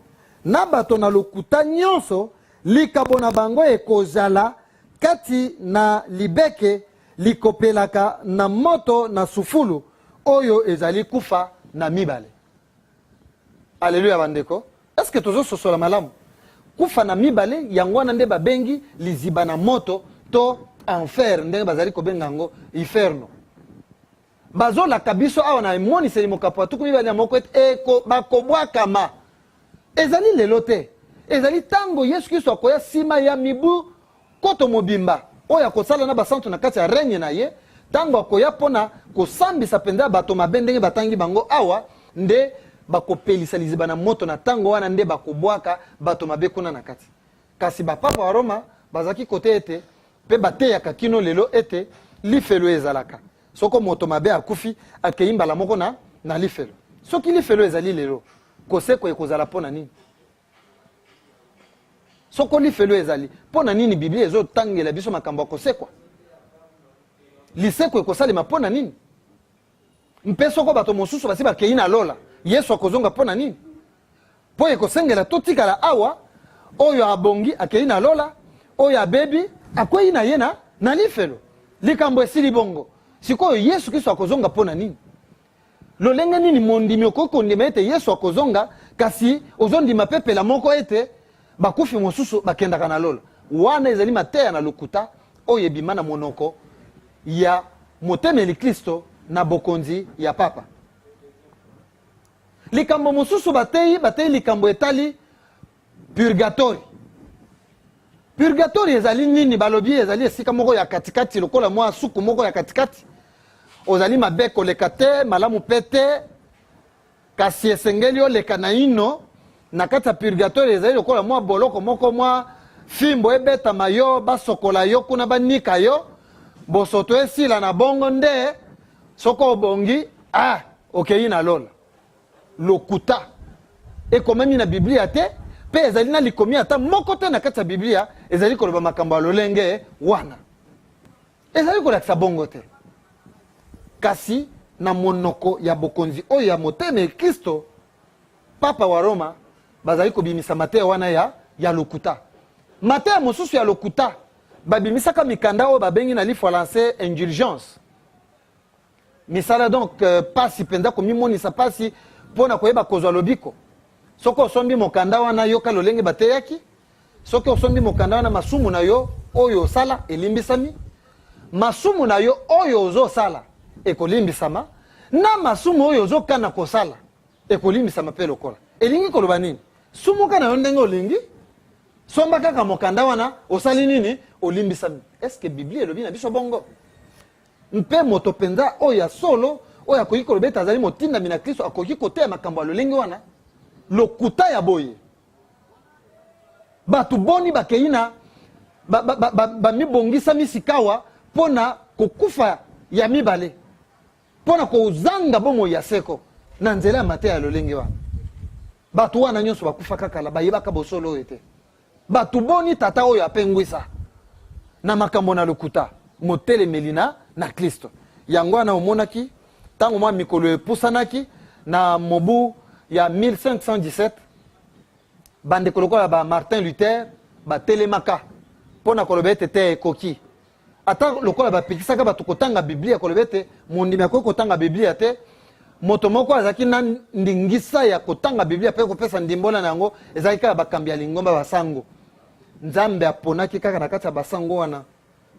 [SPEAKER 1] na bato na lokuta nyonso, likabo na bango ekozala kati na libeke likopelaka na moto na sufulu, oyo ezali kufa na mibale. Aleluya bandeko, eske tozososola malamu? Kufa na mibale yango wana nde babengi liziba na moto to enfer, ndenge bazali kobenga yango inferno. Bazolaka biso awa na Emoniseli mokapo ya 21 ete eko bakobwakama. Ezali lelo te, ezali ntango Yesu Kristo akoya nsima ya mibu nkoto mobimba oyo akosala na basantu na kati ya règne na ye, ntango akoya mpo na kosambisa mpenza bato mabe ndenge batangi bango awa, nde bakopelisa liziba na moto. Na ntango wana nde bakobwaka bato mabe kuna na kati. Kasi bapapa wa Roma bazalaki kote ete, mpe bateyaka kino lelo ete lifelo ezalaka. Soko moto mabe akufi, akei mbala moko na, na lifelo. Soki lifelo ezali lelo, kosekwa ekozala mpo na nini? Soko lifelo ezali, mpo na nini Biblia ezotangela biso makambo ya kosekwa? Lisekwa ekosalema mpo na nini? Mpe soko bato mosusu basi bakei na lola, Yesu akozonga mpo na nini? Mpo ekosengela totikala awa, oyo abongi akei na lola, oyo abebi akwei na ye na, na lifelo. Likambo esili bongo. Sikoyo Yesu Kristo akozonga mpo na nini? Lolenge nini mondimi okoki kondima ete Yesu akozonga, kasi ozondima mpe pela moko ete bakufi mosusu bakendaka na lola? Wana ezali mateya na lokuta oyo ebima na monoko ya motemeli Klisto na bokonzi ya papa. Likambo mosusu bateyi, bateyi likambo etali purgatori. Purgatori ezali nini? Balobi ezali esika moko ya katikati, lokola mwa suku moko ya katikati. Ozali mabe koleka te, malamu mpe te, kasi esengeli oleka naino na kati ya purgatori. Ezali lokola mwa boloko moko, mwa fimbo ebetama yo, basokola yo kuna, banika yo, bosoto esila, na bongo nde soko obongi, ah, okei na lola. Lokuta. Ekomami na Biblia te, mpe ezali na likomi ata moko te na kati ya Biblia ezali koloba makambo ya lolenge wana. Ezali kolakisa bongo te. Kasi na monoko ya bokonzi oyo ya motema ya Kristo, Papa wa Roma, bazali kobimisa mateya wana ya, ya lokuta. Mateya mosusu ya lokuta, babimisaka mikanda oyo babengi na lifalanse indulgence. Misala donc euh, pasi mpenza komimonisa pasi mpo na koyeba kozwa lobiko. Soki osombi mokanda wana, yoka lolenge bateyaki. Soki osombi mokanda wana, masumu na yo oyo osala elimbisami, masumu na yo oyo ozosala ekolimbisama, na masumu oyo ozokana kosala ekolimbisama mpe lokola. Elingi koloba nini? Sumuka na yo ndenge olingi, somba kaka mokanda wana, osali nini? Olimbisami. Eske Biblia elobi na biso bongo? Mpe moto mpenza oyo ya solo, oyo akoki koloba ete azali motindami na Klisto, akoki koteya makambo ya lolenge wana? Lokuta ya boye! Bato boni bakei na bamibongisami ba, ba, ba, sikawa mpo na kokufa ya mibale, mpo na kozanga bomoi ya seko na nzela ya mateya ya lolenge wana? Bato wana nyonso bakufaka kala, bayebaka bosolo oyo te. Bato boni tata oyo apengwisa na makambo na lokuta, motelemeli na, na Klisto. Yango wana omonaki ntango mwa mikolo epusanaki na mobu ya 1517, bandeko lokola ba Martin Luther batelemaka mpo na koloba ete te, ekoki. Ata lokola bapekisaka bato kotanga Biblia, koloba ete mondimi akoki kotanga Biblia te, moto moko azalaki na ndingisa ya kotanga Biblia mpe kopesa ndimbola na yango, ezalaki kaka bakambi ya lingomba, basango. Nzambe aponaki kaka na kati ya basango wana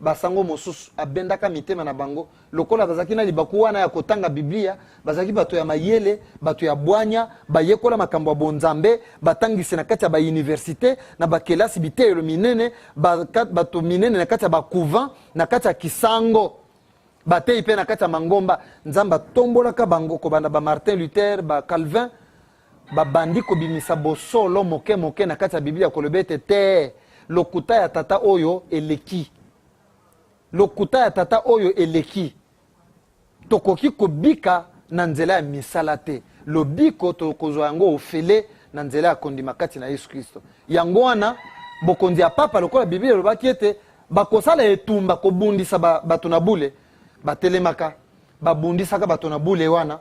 [SPEAKER 1] basango mosusu, abendaka mitema na bango lokola bazalaki na libaku wana ya kotanga Biblia. Bazalaki bato ya mayele, bato ya bwanya, bayekola makambo ya bonzambe, batangisi na kati ya bauniversite, na bakelasi, biteyelo minene, bato minene na kati ya bacouvent, na kati ya kisango, bateyi mpe na kati ya mangomba. Nzambe atombolaka bango, kobanda ba Martin Luther, ba Calvin, babandi kobimisa bosolo moke moke na kati ya Biblia, koloba ete te, Lokuta ya tata oyo eleki, lokuta ya tata oyo eleki. Tokoki kobika na nzela ya misala te. Lobiko tokozwa yango ofele na nzela ya kondima kati na Yesu Kristo. Yango wana bokonzi ya papa, lokola Biblia elobaki ete bakosala etumba kobundisa bato na bule, batelemaka babundisaka bato na bule wana,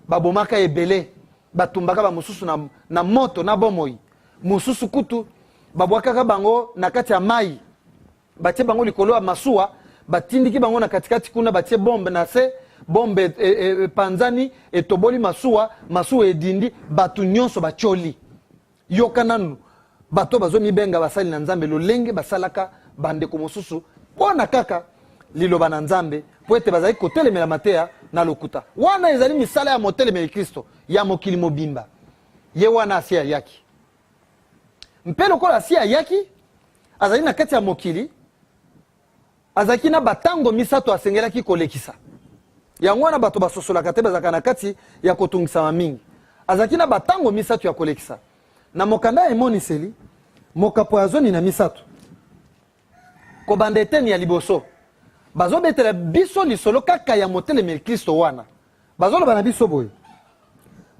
[SPEAKER 1] babomaka ebele, batumbaka bamosusu na moto na bomoi, mosusu kutu babwakaka bango na kati ya mai, batie bango likolo ya masuwa, batindiki bango na katikati kuna, batie bombe na se, bombe epanzani, etoboli masuwa, masuwa edindi, bato nyonso batioli. Yoka nanu bato bazomibenga basali na Nzambe, lolenge basalaka bandeko mosusu mpo na kaka liloba na Nzambe, mpo ete bazali kotelemela mateya na lokuta. Wana ezali misala ya motelemeli Kristo ya mokili mobimba. Ye wana asi ayaki, mpe lokola asi ayaki, azali na kati ya mokili, azalaki na batango misato asengelaki kolekisa. Yango wana bato basosolaka te, bazalaka na kati ya kotungisama mingi. Azalaki na batango misato ya kolekisa. Na mokanda ya Emoniseli, mokapo ya 13, kobanda eteni ya liboso, bazobetela biso lisolo kaka ya motelemeli Kristo wana. Bazoloba na biso boye: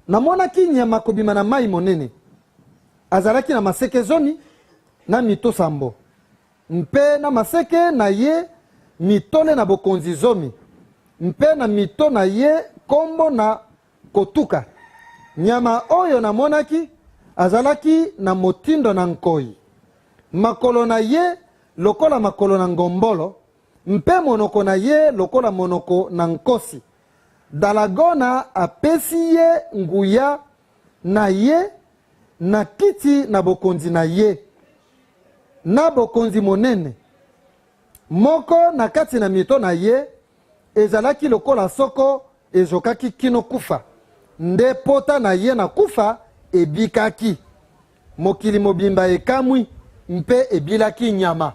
[SPEAKER 1] namonaki nyama kobima na mai monene, azalaki na maseke 10 na mito 7, mpe na maseke na ye mitole na bokonzi 10, mpe na mito na ye kombo na kotuka. Nyama oyo namonaki azalaki na motindo na nkoi, makolo na ye lokola makolo na ngombolo, mpe monoko na ye lokola monoko na nkosi. Dalagona apesi ye nguya na ye na kiti na bokonzi na ye, na bokonzi monene. Moko na kati na mito na ye ezalaki lokola soko ezokaki kino kufa, nde pota na ye na kufa ebikaki. Mokili mobimba ekamwi mpe ebilaki nyama.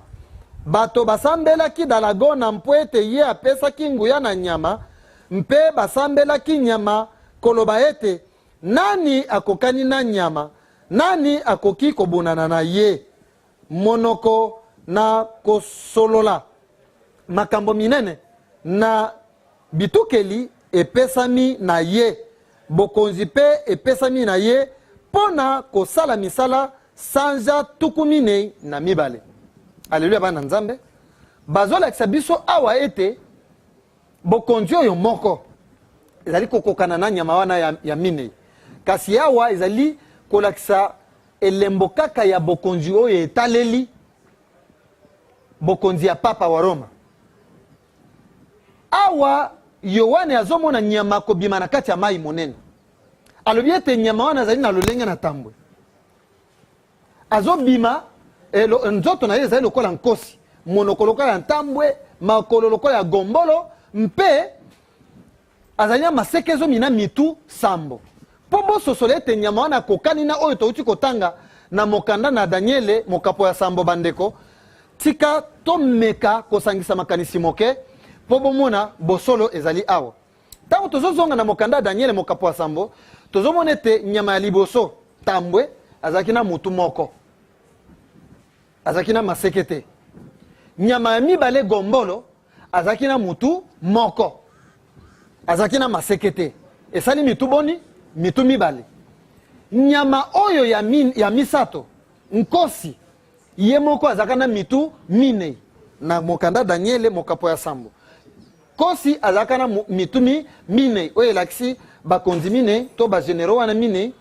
[SPEAKER 1] Bato basambelaki dalagona mpo ete ye apesaki nguya na nyama, mpe basambelaki nyama, koloba ete, Nani akokani na nyama? Nani akoki kobonana na ye? Monoko na kosolola makambo minene na bitukeli epesami na ye, bokonzi mpe epesami na ye mpo na kosala misala sanza 42. Aleluya, bana Nzambe! Bazolakisa biso awa ete bokonzi oyo moko ezali kokokana na nyama wana ya minei, kasi awa ezali kolakisa elembo kaka ya bokonzi oyo etaleli bokonzi ya papa wa Roma. Awa Yoane azomona nyama kobima na kati ya mai monene. Alobi ete nyama wana azali na lolenge na tambwe, azobima, nzoto na ye ezali lokola nkosi, monoko lokola ya ntambwe, makolo lokola ya gombolo, mpe azali na maseke 10 na mitu 7. Mpo bososola ete nyama wana akokani na oyo touti kotanga na mokanda na Daniele mokapo ya 7. Bandeko, tika tomeka kosangisa makanisi moke mpo bomona bosolo ezali awa. Ntango tozozonga na mokanda ya Daniele mokapo ya 7, tozomona ete nyama ya liboso, tambwe, azalaki na motu moko, azalaki na maseke te. Nyama ya mibale, gombolo, azalaki na motu moko, azalaki na maseke te. Esali mitu boni? Mitu mibale. Nyama oyo ya misato, nkosi, ye moko azalaka na mitu minei. Na mokanda Daniele mokapo ya 7, nkosi azalaka na mitu minei, oyo elakisi bakonzi minei to bagenero wana minei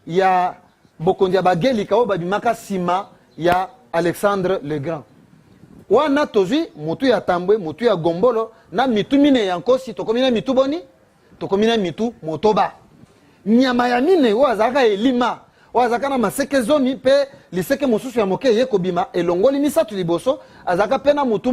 [SPEAKER 1] ya bokonzi ya bagelika oyo babimaka nsima ya Alexandre le Grand. Wana tozwi motu ya tambwe, motu ya gombolo na mitu minei ya nkosi, tokomi na mitu boni? Tokomi na mitu 8. Nyama ya minei oyo azalaka elima, oyo azalaka na maseke 10 mpe liseke mosusu ya moke eye kobima elongoli misato liboso, azalaka mpe na motu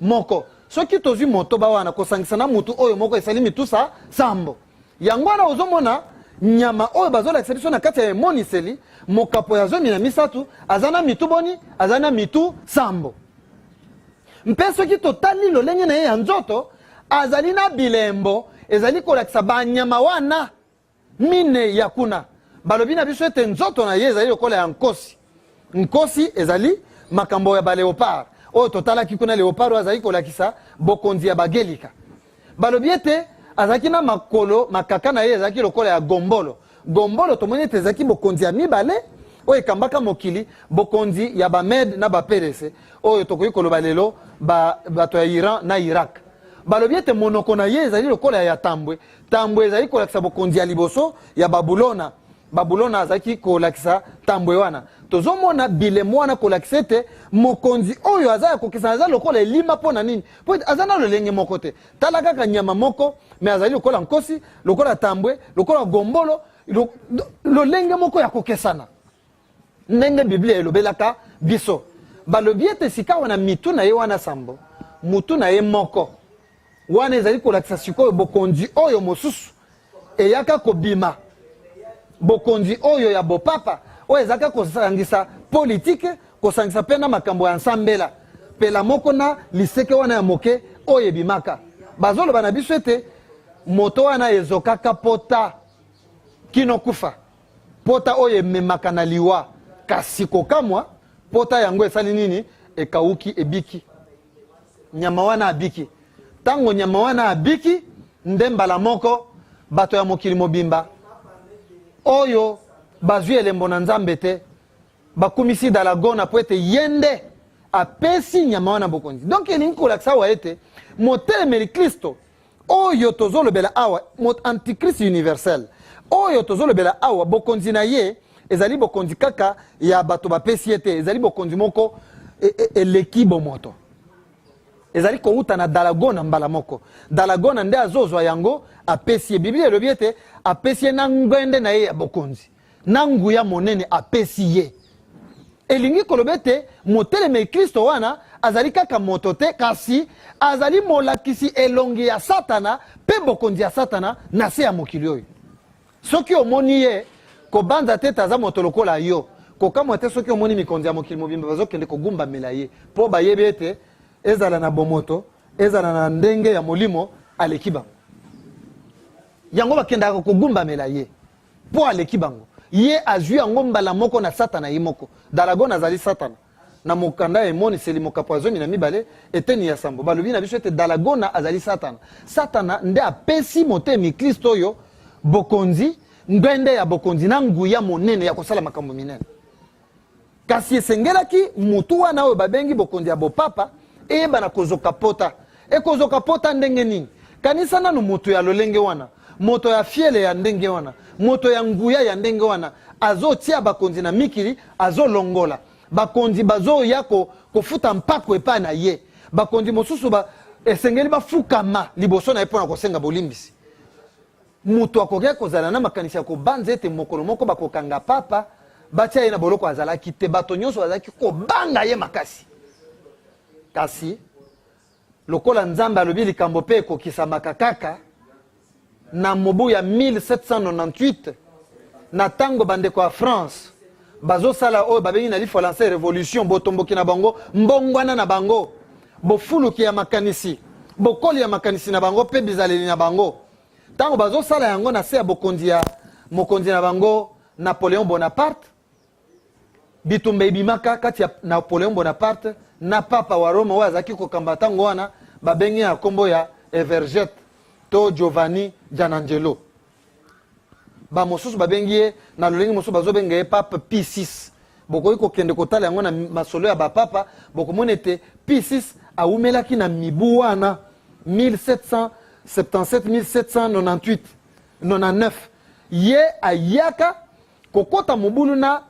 [SPEAKER 1] moko. Soki tozwi 8 wana kosangisa na motu oyo moko, esali mitu 7. Yango wana ozomona nyama oyo bazolakisa biso na kati ya Emoniseli mokapo ya 13 aza na mitu boni? Aza na mitu 7. Mpe soki totali lolenge na ye ya nzoto, azali na bilembo ezali kolakisa banyama wana minei ya kuna. Balobi na biso ete nzoto na ye ezali lokola ya nkosi. Nkosi ezali makambo ya baleopard oyo totalaki kuna. Leopard oyo azalaki kolakisa bokonzi ya Bagelika. Balobi ete azalaki na makolo, makaka na ye ezalaki lokola ya gombolo. Gombolo tomoni ete ezalaki bokonzi ya mibale oyo ekambaka mokili, bokonzi ya Bamede na Baperese, oyo tokoki koloba lelo bato ya Iran na Irak. Balobi ete monoko na ye ezali lokola ya tambwe. Tambwe ezali kolakisa bokonzi ya liboso ya Babulona. Babulona azalaki kolakisa tambwe wana. Tozomona bilemo wana kolakisa ete mokonzi oyo aza ya kokesana, aza lokola elima. Mpo na nini? Mpo ete aza na lolenge moko te. Tala kaka nyama moko, me azali lokola nkosi, lokola tambwe, lokola gombolo, lolenge moko ya kokesana ndenge Biblia elobelaka biso. Balobi ete sikawa na mitu na ye wana sambo, mutu na ye moko wana ezali kolakisa sikoyo bokonzi oyo mosusu eyaka kobima, bokonzi oyo ya bopapa, oyo ezalaka kosangisa politike, kosangisa mpe na makambo ya nsambela pela moko na liseke wana ya moke oyo ebimaka. Bazoloba na biso ete moto wana ezokaka pota kino kufa, pota oyo ememaka na liwa. Kasi kokamwa, pota yango esali nini? Ekauki, ebiki. Nyama wana abiki. Ntango nyama wana abiki, nde mbala moko bato ya mokili mobimba oyo bazwi elembo na Nzambe te bakumisi dalagona, mpo ete ye nde apesi nyama wana bokonzi. Donc elingi kolakisa awa ete motelemeli Kristo oyo tozolobela awa, antichrist universel oyo tozolobela awa, bokonzi na ye ezali bokonzi kaka ya bato bapesi ye te. Ezali bokonzi moko eleki bomoto, ezali kowuta na dalagona. Mbala moko dalagona nde azozwa yango, apesi ye. Biblia elobi ete apesi ye na ngwende na ye ya bokonzi, na nguya monene apesi ye. Elingi koloba ete motelemeli Kristo wana azali kaka moto te, kasi azali molakisi elongi ya Satana mpe bokonzi ya Satana na se ya mokili oyo. Soki omoni ye, kobanza te ete aza moto lokola yo. Kokamwa te soki omoni mikonzi ya mokili mobimba bazokende kogumbamela ye, mpo bayebi ete ezala na bomoto, ezala na ndenge ya molimo, aleki bango. Yango bakendaka kogumbamela ye, mpo aleki bango. Ye azwi yango mbala moko na Satana ye moko. Dalagona azali Satana. Na mokanda ya Emoniseli, mokapo ya 12, eteni ya sambo, balobi na biso ete dalagona azali Satana. Satana nde apesi motemi Kristo oyo bokonzi, ngwende ya bokonzi na nguya monene ya kosala makambo minene. Kasi esengelaki mutu wana oyo babengi bokonzi ya bopapa eyebana kozoka pota. Ekozoka pota ndenge nini? Kanisa nanu moto ya lolenge wana, moto ya fiele ya ndenge wana, moto ya nguya ya ndenge wana, azotia bakonzi na mikili, azolongola bakonzi, bazoya kofuta mpako epai na ye. Bakonzi mosusu esengeli bafukama liboso na ye mpo na kosenga bolimbisi. Moto akokaki kozala na makanisi ya kobanza ete mokolo moko bakokanga papa, batia ye na boloko? Azalaki te. Bato nyonso bazalaki kobanga ye makasi. Kasi lokola Nzambe alobi likambo mpe ekokisamaka kaka, na mobu ya 1798, na ntango bandeko ya France bazosala oyo babengi na lifalanse revolution, botomboki na bango, mbongwana na bango, bofuluki ya makanisi, bokoli ya makanisi na bango mpe bizaleli na bango, ntango bazosala yango na se ya bokonzi ya mokonzi na bango Napoléon Bonaparte, bitumba ebimaka kati ya Napoléon Bonaparte na papa wa Roma oyo azalaki kokamba ntango wana, babengi na nkombo ya Everget to Giovanni Gianangelo. Bamosusu babengi ye na lolenge mosusu, bazobenga ye pape Pie 6. Bokoki kokende kotala yango na masolo ya bapapa, bokomona ete Pie 6 awumelaki na mibu wana 1777 1798 99. Ye ayaka kokota mobulu na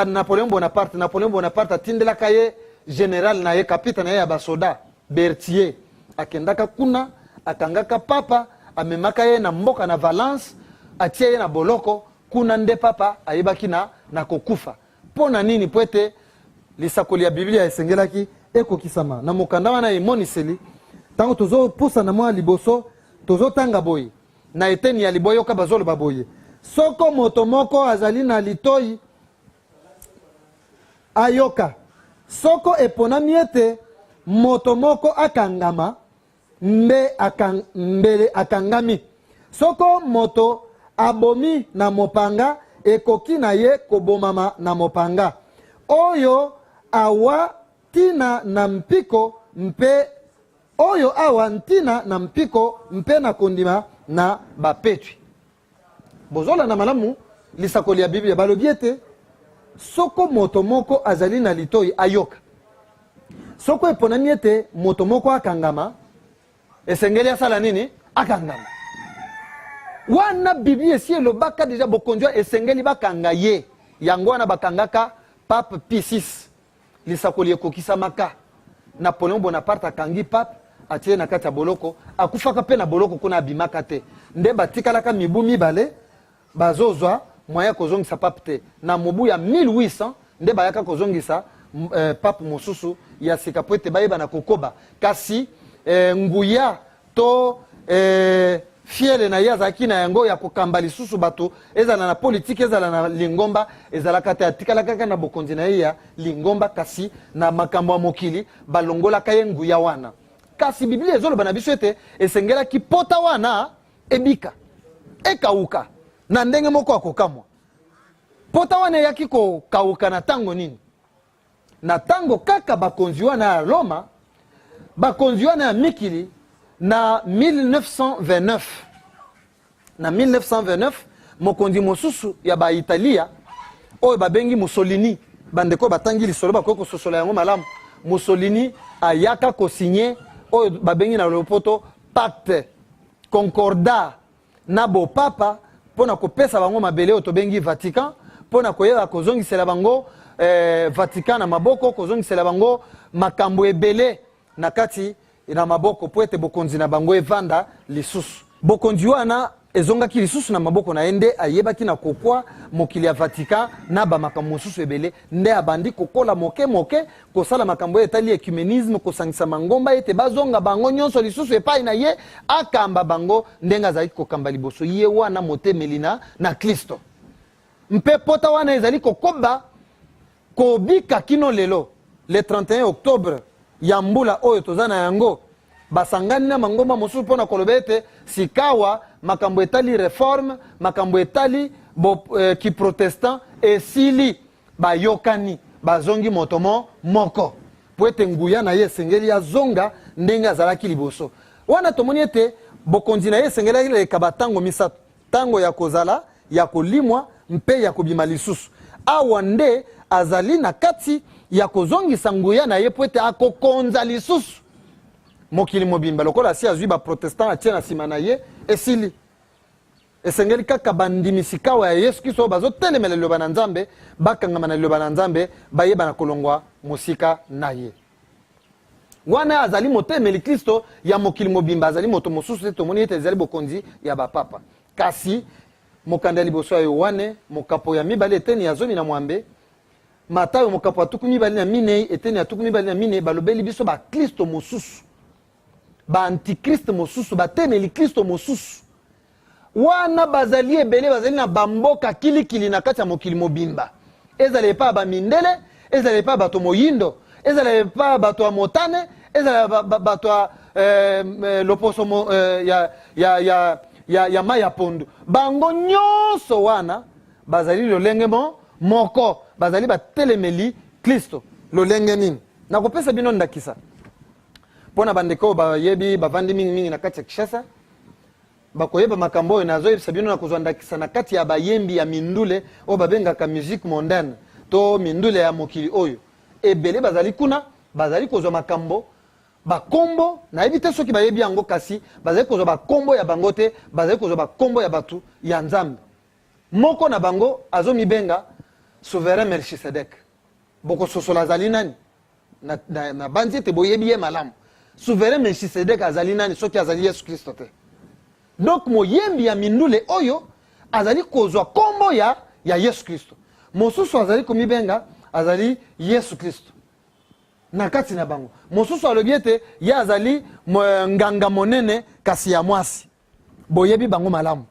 [SPEAKER 1] Napoléon Bonaparte. Napoléon Bonaparte atindelaka ye général na ye, kapita na ye ya basoda Berthier. Akendaka kuna, akangaka papa, amemaka ye na mboka na Valence, atie ye na boloko kuna. Nde papa ayebaki na kokufa. Mpo na nini? Mpo ete lisakoli ya Biblia esengelaki ekokisama. Na mokanda wana Emoniseli, ntango tozopusana mwa liboso, tozotanga boye na eteni ya liboyoka, bazoloba boye: "Soko moto moko azali na litoi, ayoka. Soko eponami ete moto moko akangama, mbe mbele akangami. Soko moto abomi na mopanga, ekoki na ye kobomama na mopanga." Oyo Awa ntina na mpiko mpe oyo awa ntina na mpiko mpe na kondima na bapetwi. Bozolanda malamu lisakoli ya Biblia. Balobi ete soko moto moko azali na litoi ayoka. Soko eponami ete moto moko akangama, esengeli asala nini? Akangama. Wana Biblia esi elobaka deja bokonzi wana esengeli bakanga ye. Yango wana bakangaka Pape Pie VI. Lisakoli ekokisamaka. Napoleon Bonaparte akangi Pape, atie ye na kati ya boloko, akufaka mpe na boloko kuna, abimaka te. Nde batikalaka mibu mibale bazozwa moyen ya kozongisa Pape te. Na mobu ya 1800 nde bayaka kozongisa eh, Pape mosusu ya sika mpo ete bayeba na kokoba. Kasi eh, nguya to eh, fiele na ye azalaki na yango ya kokamba lisusu bato, ezala na politiki, ezala na lingomba, ezalaka te. Atikalaka kaka na bokonzi na ye ya lingomba, kasi na makambo ya mokili balongolaka ye nguya wana. Kasi Biblia ezoloba na biso ete esengelaki pota wana ebika, ekauka na ndenge moko ya kokamwa. Pota wana eyaki kokauka na ntango nini? Na ntango kaka bakonzi wana ya Loma, bakonzi wana ya mikili, na 1929, na 1929 mokonzi mosusu ya Baitalia oyo babengi Mussolini, bandeko batangi lisolo bakoki kososola yango malamu. Mussolini ayaka kosinye oyo babengi na lopoto pacte concordat na bopapa mpo na kopesa bango mabele oyo tobengi Vatican, mpo na koyeba kozongisela bango eh, Vatican na maboko, kozongisela bango makambo ebele na kati na maboko mpo ete bokonzi na bango evanda lisusu. Bokonzi wana ezongaki lisusu na maboko na ye, nde ayebaki na kokwa mokili ya Vatican na bamakambo mosusu ebele, nde abandi kokola moke moke, kosala makambo oyo etali ecumenisme, kosangisa mangomba ete bazonga bango nyonso lisusu epai na ye, akamba bango ndenge azalaki kokamba liboso. Ye wana motemeli na, na Klisto. Mpe pota wana ezali kokoba kobika kino lelo, le 31 octobre ya mbula oyo toza na yango. Basangani na mangomba mosusu mpo na koloba ete sikawa makambo etali reforme, makambo etali bo, eh, kiprotestant esili. Bayokani, bazongi moto mo moko, mpo ete nguya na ye esengeli azonga ndenge azalaki liboso. Wana tomoni ete bokonzi na ye esengelaki leka batango misato, ntango ya kozala, ya kolimwa mpe ya kobima lisusu. Awa nde azali na kati ya kozongisa nguya na ye mpo ete akokonza lisusu mokili mobimba. Lokola asi azwi baprotestant atie na nsima na ye, esili. Esengeli kaka bandimi sikawa ya Yesu Kristo oyo bazotelemela liloba na Nzambe bakangama na liloba na Nzambe, bayeba na kolongwa mosika na ye. Wana azali motemeli Kristo ya mokili mobimba, azali moto mosusu te. Tomoni ete ezali bokonzi ya bapapa. Kasi mokanda ya liboso ya Yoane mokapo ya mibale eteni ya 16, Matayo mokapo ya 24 eteni ya 24, balobeli biso baklisto mosusu, baantikriste mosusu, batemeli Kristo mosusu. Wana bazali ebele, bazali na bamboka kilikili na kati ya mokili mobimba, ezala epai ya bamindele, ezala epai ya bato moyindo, ezala epai ya bato ya motane, ezala bato ya eh, eh, loposo mo, eh, ya, ya, ya, ya, ya mai ya pondu. Bango nyonso wana bazali lolenge mo moko, bazali batelemeli Kristo. Lolenge nini? Nakopesa bino ndakisa mpo na bandeko oyo bayebi, bavandi mingimingi na kati ya Kinshasa, bakoyeba makambo oyo nazoyebisa bino. Na kozwa ndakisa na kati ya bayembi ya mindule oyo babengaka musique mondaine to mindule ya mokili oyo, ebele bazali kuna, bazali kozwa makambo bakombo, nayebi te soki bayebi yango, kasi bazali kozwa bakombo ya bango te, bazali kozwa bakombo ya bato ya Nzambe. Moko na bango azomibenga Souverain Melchisedek. Bokososola azali nani? Nabanzi na, na ete boyebi ye malamu. Souverain Melchisedek azali nani soki azali Yesu Kristo te? Donc moyembi ya mindule oyo azali kozwa kombo ya, ya Yesu Kristo. Mosusu azali komibenga azali Yesu Kristo na kati na bango. Mosusu alobi ete ye azali nganga monene kasi ya mwasi. Boyebi bango malamu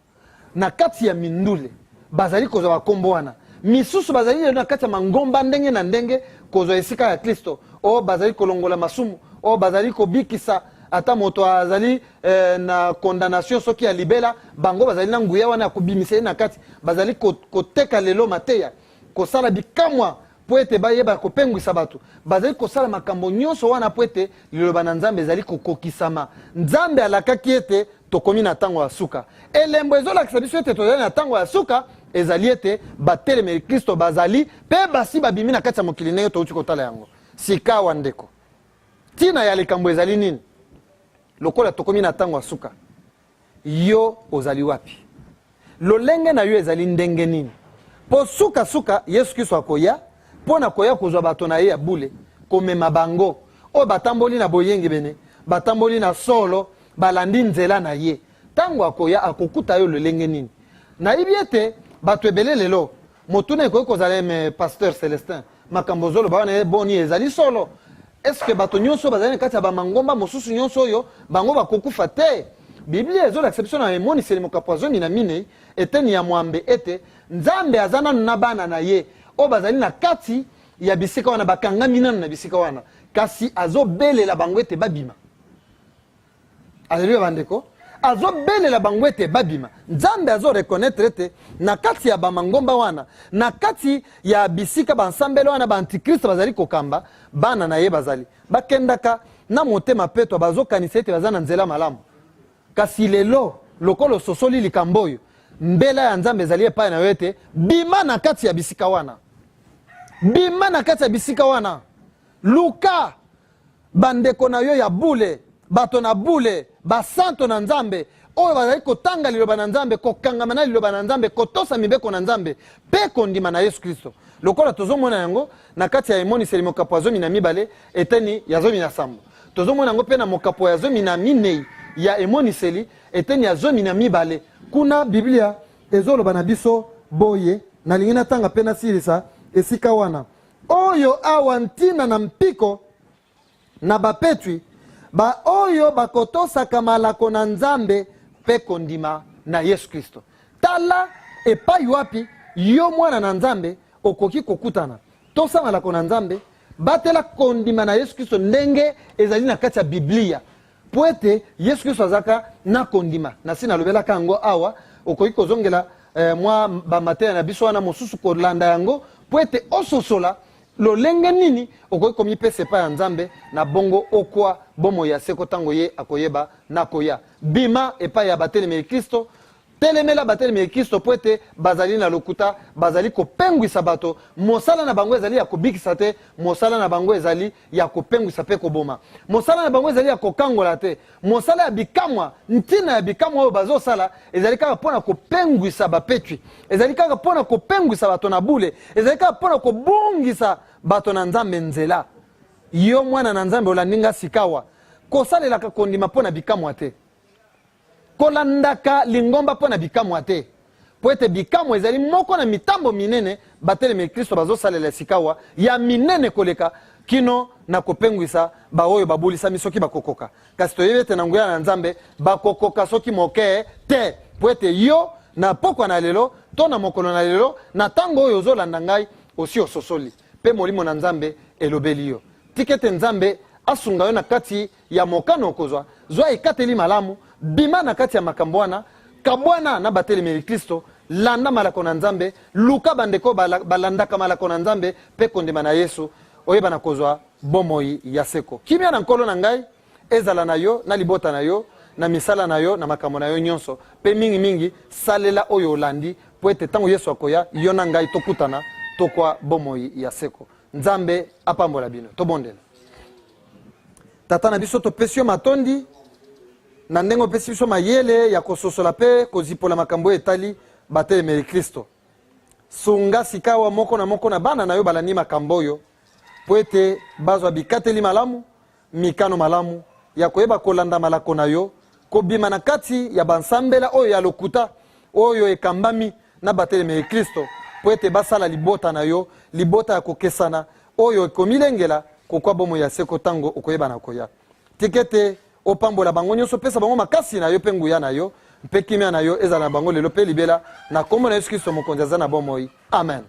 [SPEAKER 1] na kati ya mindule, bazali kozwa bakombo wana. Misusu bazali lelo na kati ya mangomba ndenge na ndenge kozwa esika ya Kristo, oyo bazali kolongola masumu, oyo bazali kobikisa ata moto azali eh, na condamnation soki ya libela. Bango bazali na nguya wana ya kobimisa ye na kati. Bazali koteka lelo mateya, kosala bikamwa. mpo ete bayeba kopengwisa bato. Bazali kosala makambo nyonso wana mpo ete liloba na Nzambe ezali kokokisama. Nzambe alakaki ete tokomi na ntango ya suka. Elembo ezolakisa biso ete tozali na ntango ya suka ezali ete batelemeli Klisto bazali mpe basi babimi na kati ya mokili, ndenge touti kotala yango sikawa. Ndeko, ntina ya likambo ezali nini? Lokola tokomi na ntango ya suka, yo ozali wapi? Lolenge na yo ezali ndenge nini? Mpo sukasuka Yesu Kristo akoya mpo na koya kozwa bato na ye ya bule, komema bango oyo batamboli na boyengebene, batamboli na solo, balandi nzela na ye. Ntango akoya, akokuta yo lolenge nini? Nayebi ete bato ebele lelo, motuna ekoki kozala me Pasteur Celestin, makambo ozoloba wana boni ezali solo? Eske bato nyonso bazali na kati ya bamangomba mosusu nyonso oyo bango bakokufa te? Biblia ezolakisa biso na Emoniseli mokapo ya 14 eteni ya 8 ete Nzambe aza nanu na bana na ye oyo bazali na kati ya bisika wana, bakangami nanu na bisika wana, kasi azobelela bango ete babima. Aleluya bandeko, azobelela bango ete babima. Nzambe azorekonetre ete na kati ya bamangomba wana, na kati ya bisika bansambelo wana baantikristo bazali kokamba, bana na ye bazali bakendaka na motema petwa, bazokanisa ete baza na nzela malamu. Kasi lelo lokola ososoli likambo oyo, mbela ya Nzambe ezali epai na yo ete bima na kati ya bisika wana, bima na kati ya bisika wana, luka bandeko na yo ya bule, bato na bule, basanto na Nzambe oyo bazali kotanga liloba na Nzambe, kokangama na liloba na Nzambe, kotosa mibeko na Nzambe mpe kondima na Yesu Kristo, lokola tozomona yango na kati ya Emoniseli mokapo ya 12 eteni ya 17. Tozomona yango mpe na mokapo ya 14 ya Emoniseli eteni ya 12. Kuna Biblia ezoloba na biso boye, nalingi natanga mpe nasilisa esika wana oyo awa: ntina na mpiko na bapetwi, baoyo bakotosaka malako na Nzambe mpe kondima na Yesu Kristo. Tala epai wapi yo mwana na Nzambe okoki kokutana. Tosa malako na Nzambe, batela kondima na Yesu Kristo ndenge ezali na kati ya Biblia, mpo ete Yesu Kristo azalaka na kondima. Nasi nalobelaka yango awa, okoki kozongela mwa bamateya na biso wana mosusu kolanda yango mpo ete ososola lolenge nini okoki komipesa epai ya Nzambe, na bongo okwa bomoi ya seko ntango ye akoyeba na koya. Bima epai ya batelemeli Kristo, telemela batelemeli Kristo, mpo ete bazali na lokuta, bazali kopengwisa bato. Mosala na bango ezali ya kobikisa te, mosala na bango ezali ya kopengwisa mpe koboma. Mosala na bango ezali ya kokangola te. Mosala ya bikamwa, ntina ya bikamwa oyo bazosala ezali kaka mpo na kopengwisa bapetwi, ezali kaka mpo na kopengwisa bato na bule, ezali kaka mpo na kobungisa bato na Nzambe nzela. Yo mwana na Nzambe olandi nga sikawa, kosalelaka kondima mpo na bikamwa te, kolandaka lingomba mpo na bikamwa te, mpo ete bikamwa ezali moko na mitambo minene batelemeli Kristo bazosalela sikawa, ya minene koleka, kino na kopengwisa baoyo babulisami soki bakokoka. Kasi toyebi ete na nguya na Nzambe bakokoka soki moke te, mpo ete yo na pokwa na lelo to na mokolo na lelo, na ntango oyo ozolanda ngai, osi ososoli mpe Molimo na Nzambe elobeli yo. Tika ete Nzambe asunga yo na kati ya mokano okozwa. Zwa ekateli malamu, bima na kati ya makambo wana, kabwana na batelemeli Kristo, landa malako na Nzambe, luka bandeko balandaka malako na Nzambe mpe kondima na Yesu, oyeba na kozwa bomoi ya seko. Kimia na Nkolo na ngai ezala na yo, na libota na yo, na misala na yo, na makambo na yo nyonso, mpe mingimingi salela oyo olandi, mpo ete ntango Yesu akoya, yo na ngai tokutana, tokwa bomoi ya seko. Nzambe apambola bino. Tobondela. Tata na biso, topesi yo matondi na ndenge opesi biso mayele ya kososola mpe kozipola makambo oyo etali batelemeli Kristo. Sunga sikawa moko na moko na bana na yo balandi makambo oyo, mpo ete bazwa bikateli malamu, mikano malamu ya koyeba kolanda malako na yo, kobima na kati ya bansambela oyo ya lokuta oyo ekambami na batelemeli Kristo, mpo ete basala libota na yo, libota ya kokesana oyo ekomilengela kokwa bomoi ya seko ntango okoyeba na koya. Tika ete opambola bango nyonso, pesa bango makasi na yo mpe nguya na yo, mpe kimia na yo ezala na bango lelo mpe libela, na nkombo na Yesu Kristo Mokonzi aza na bomoi. Amen.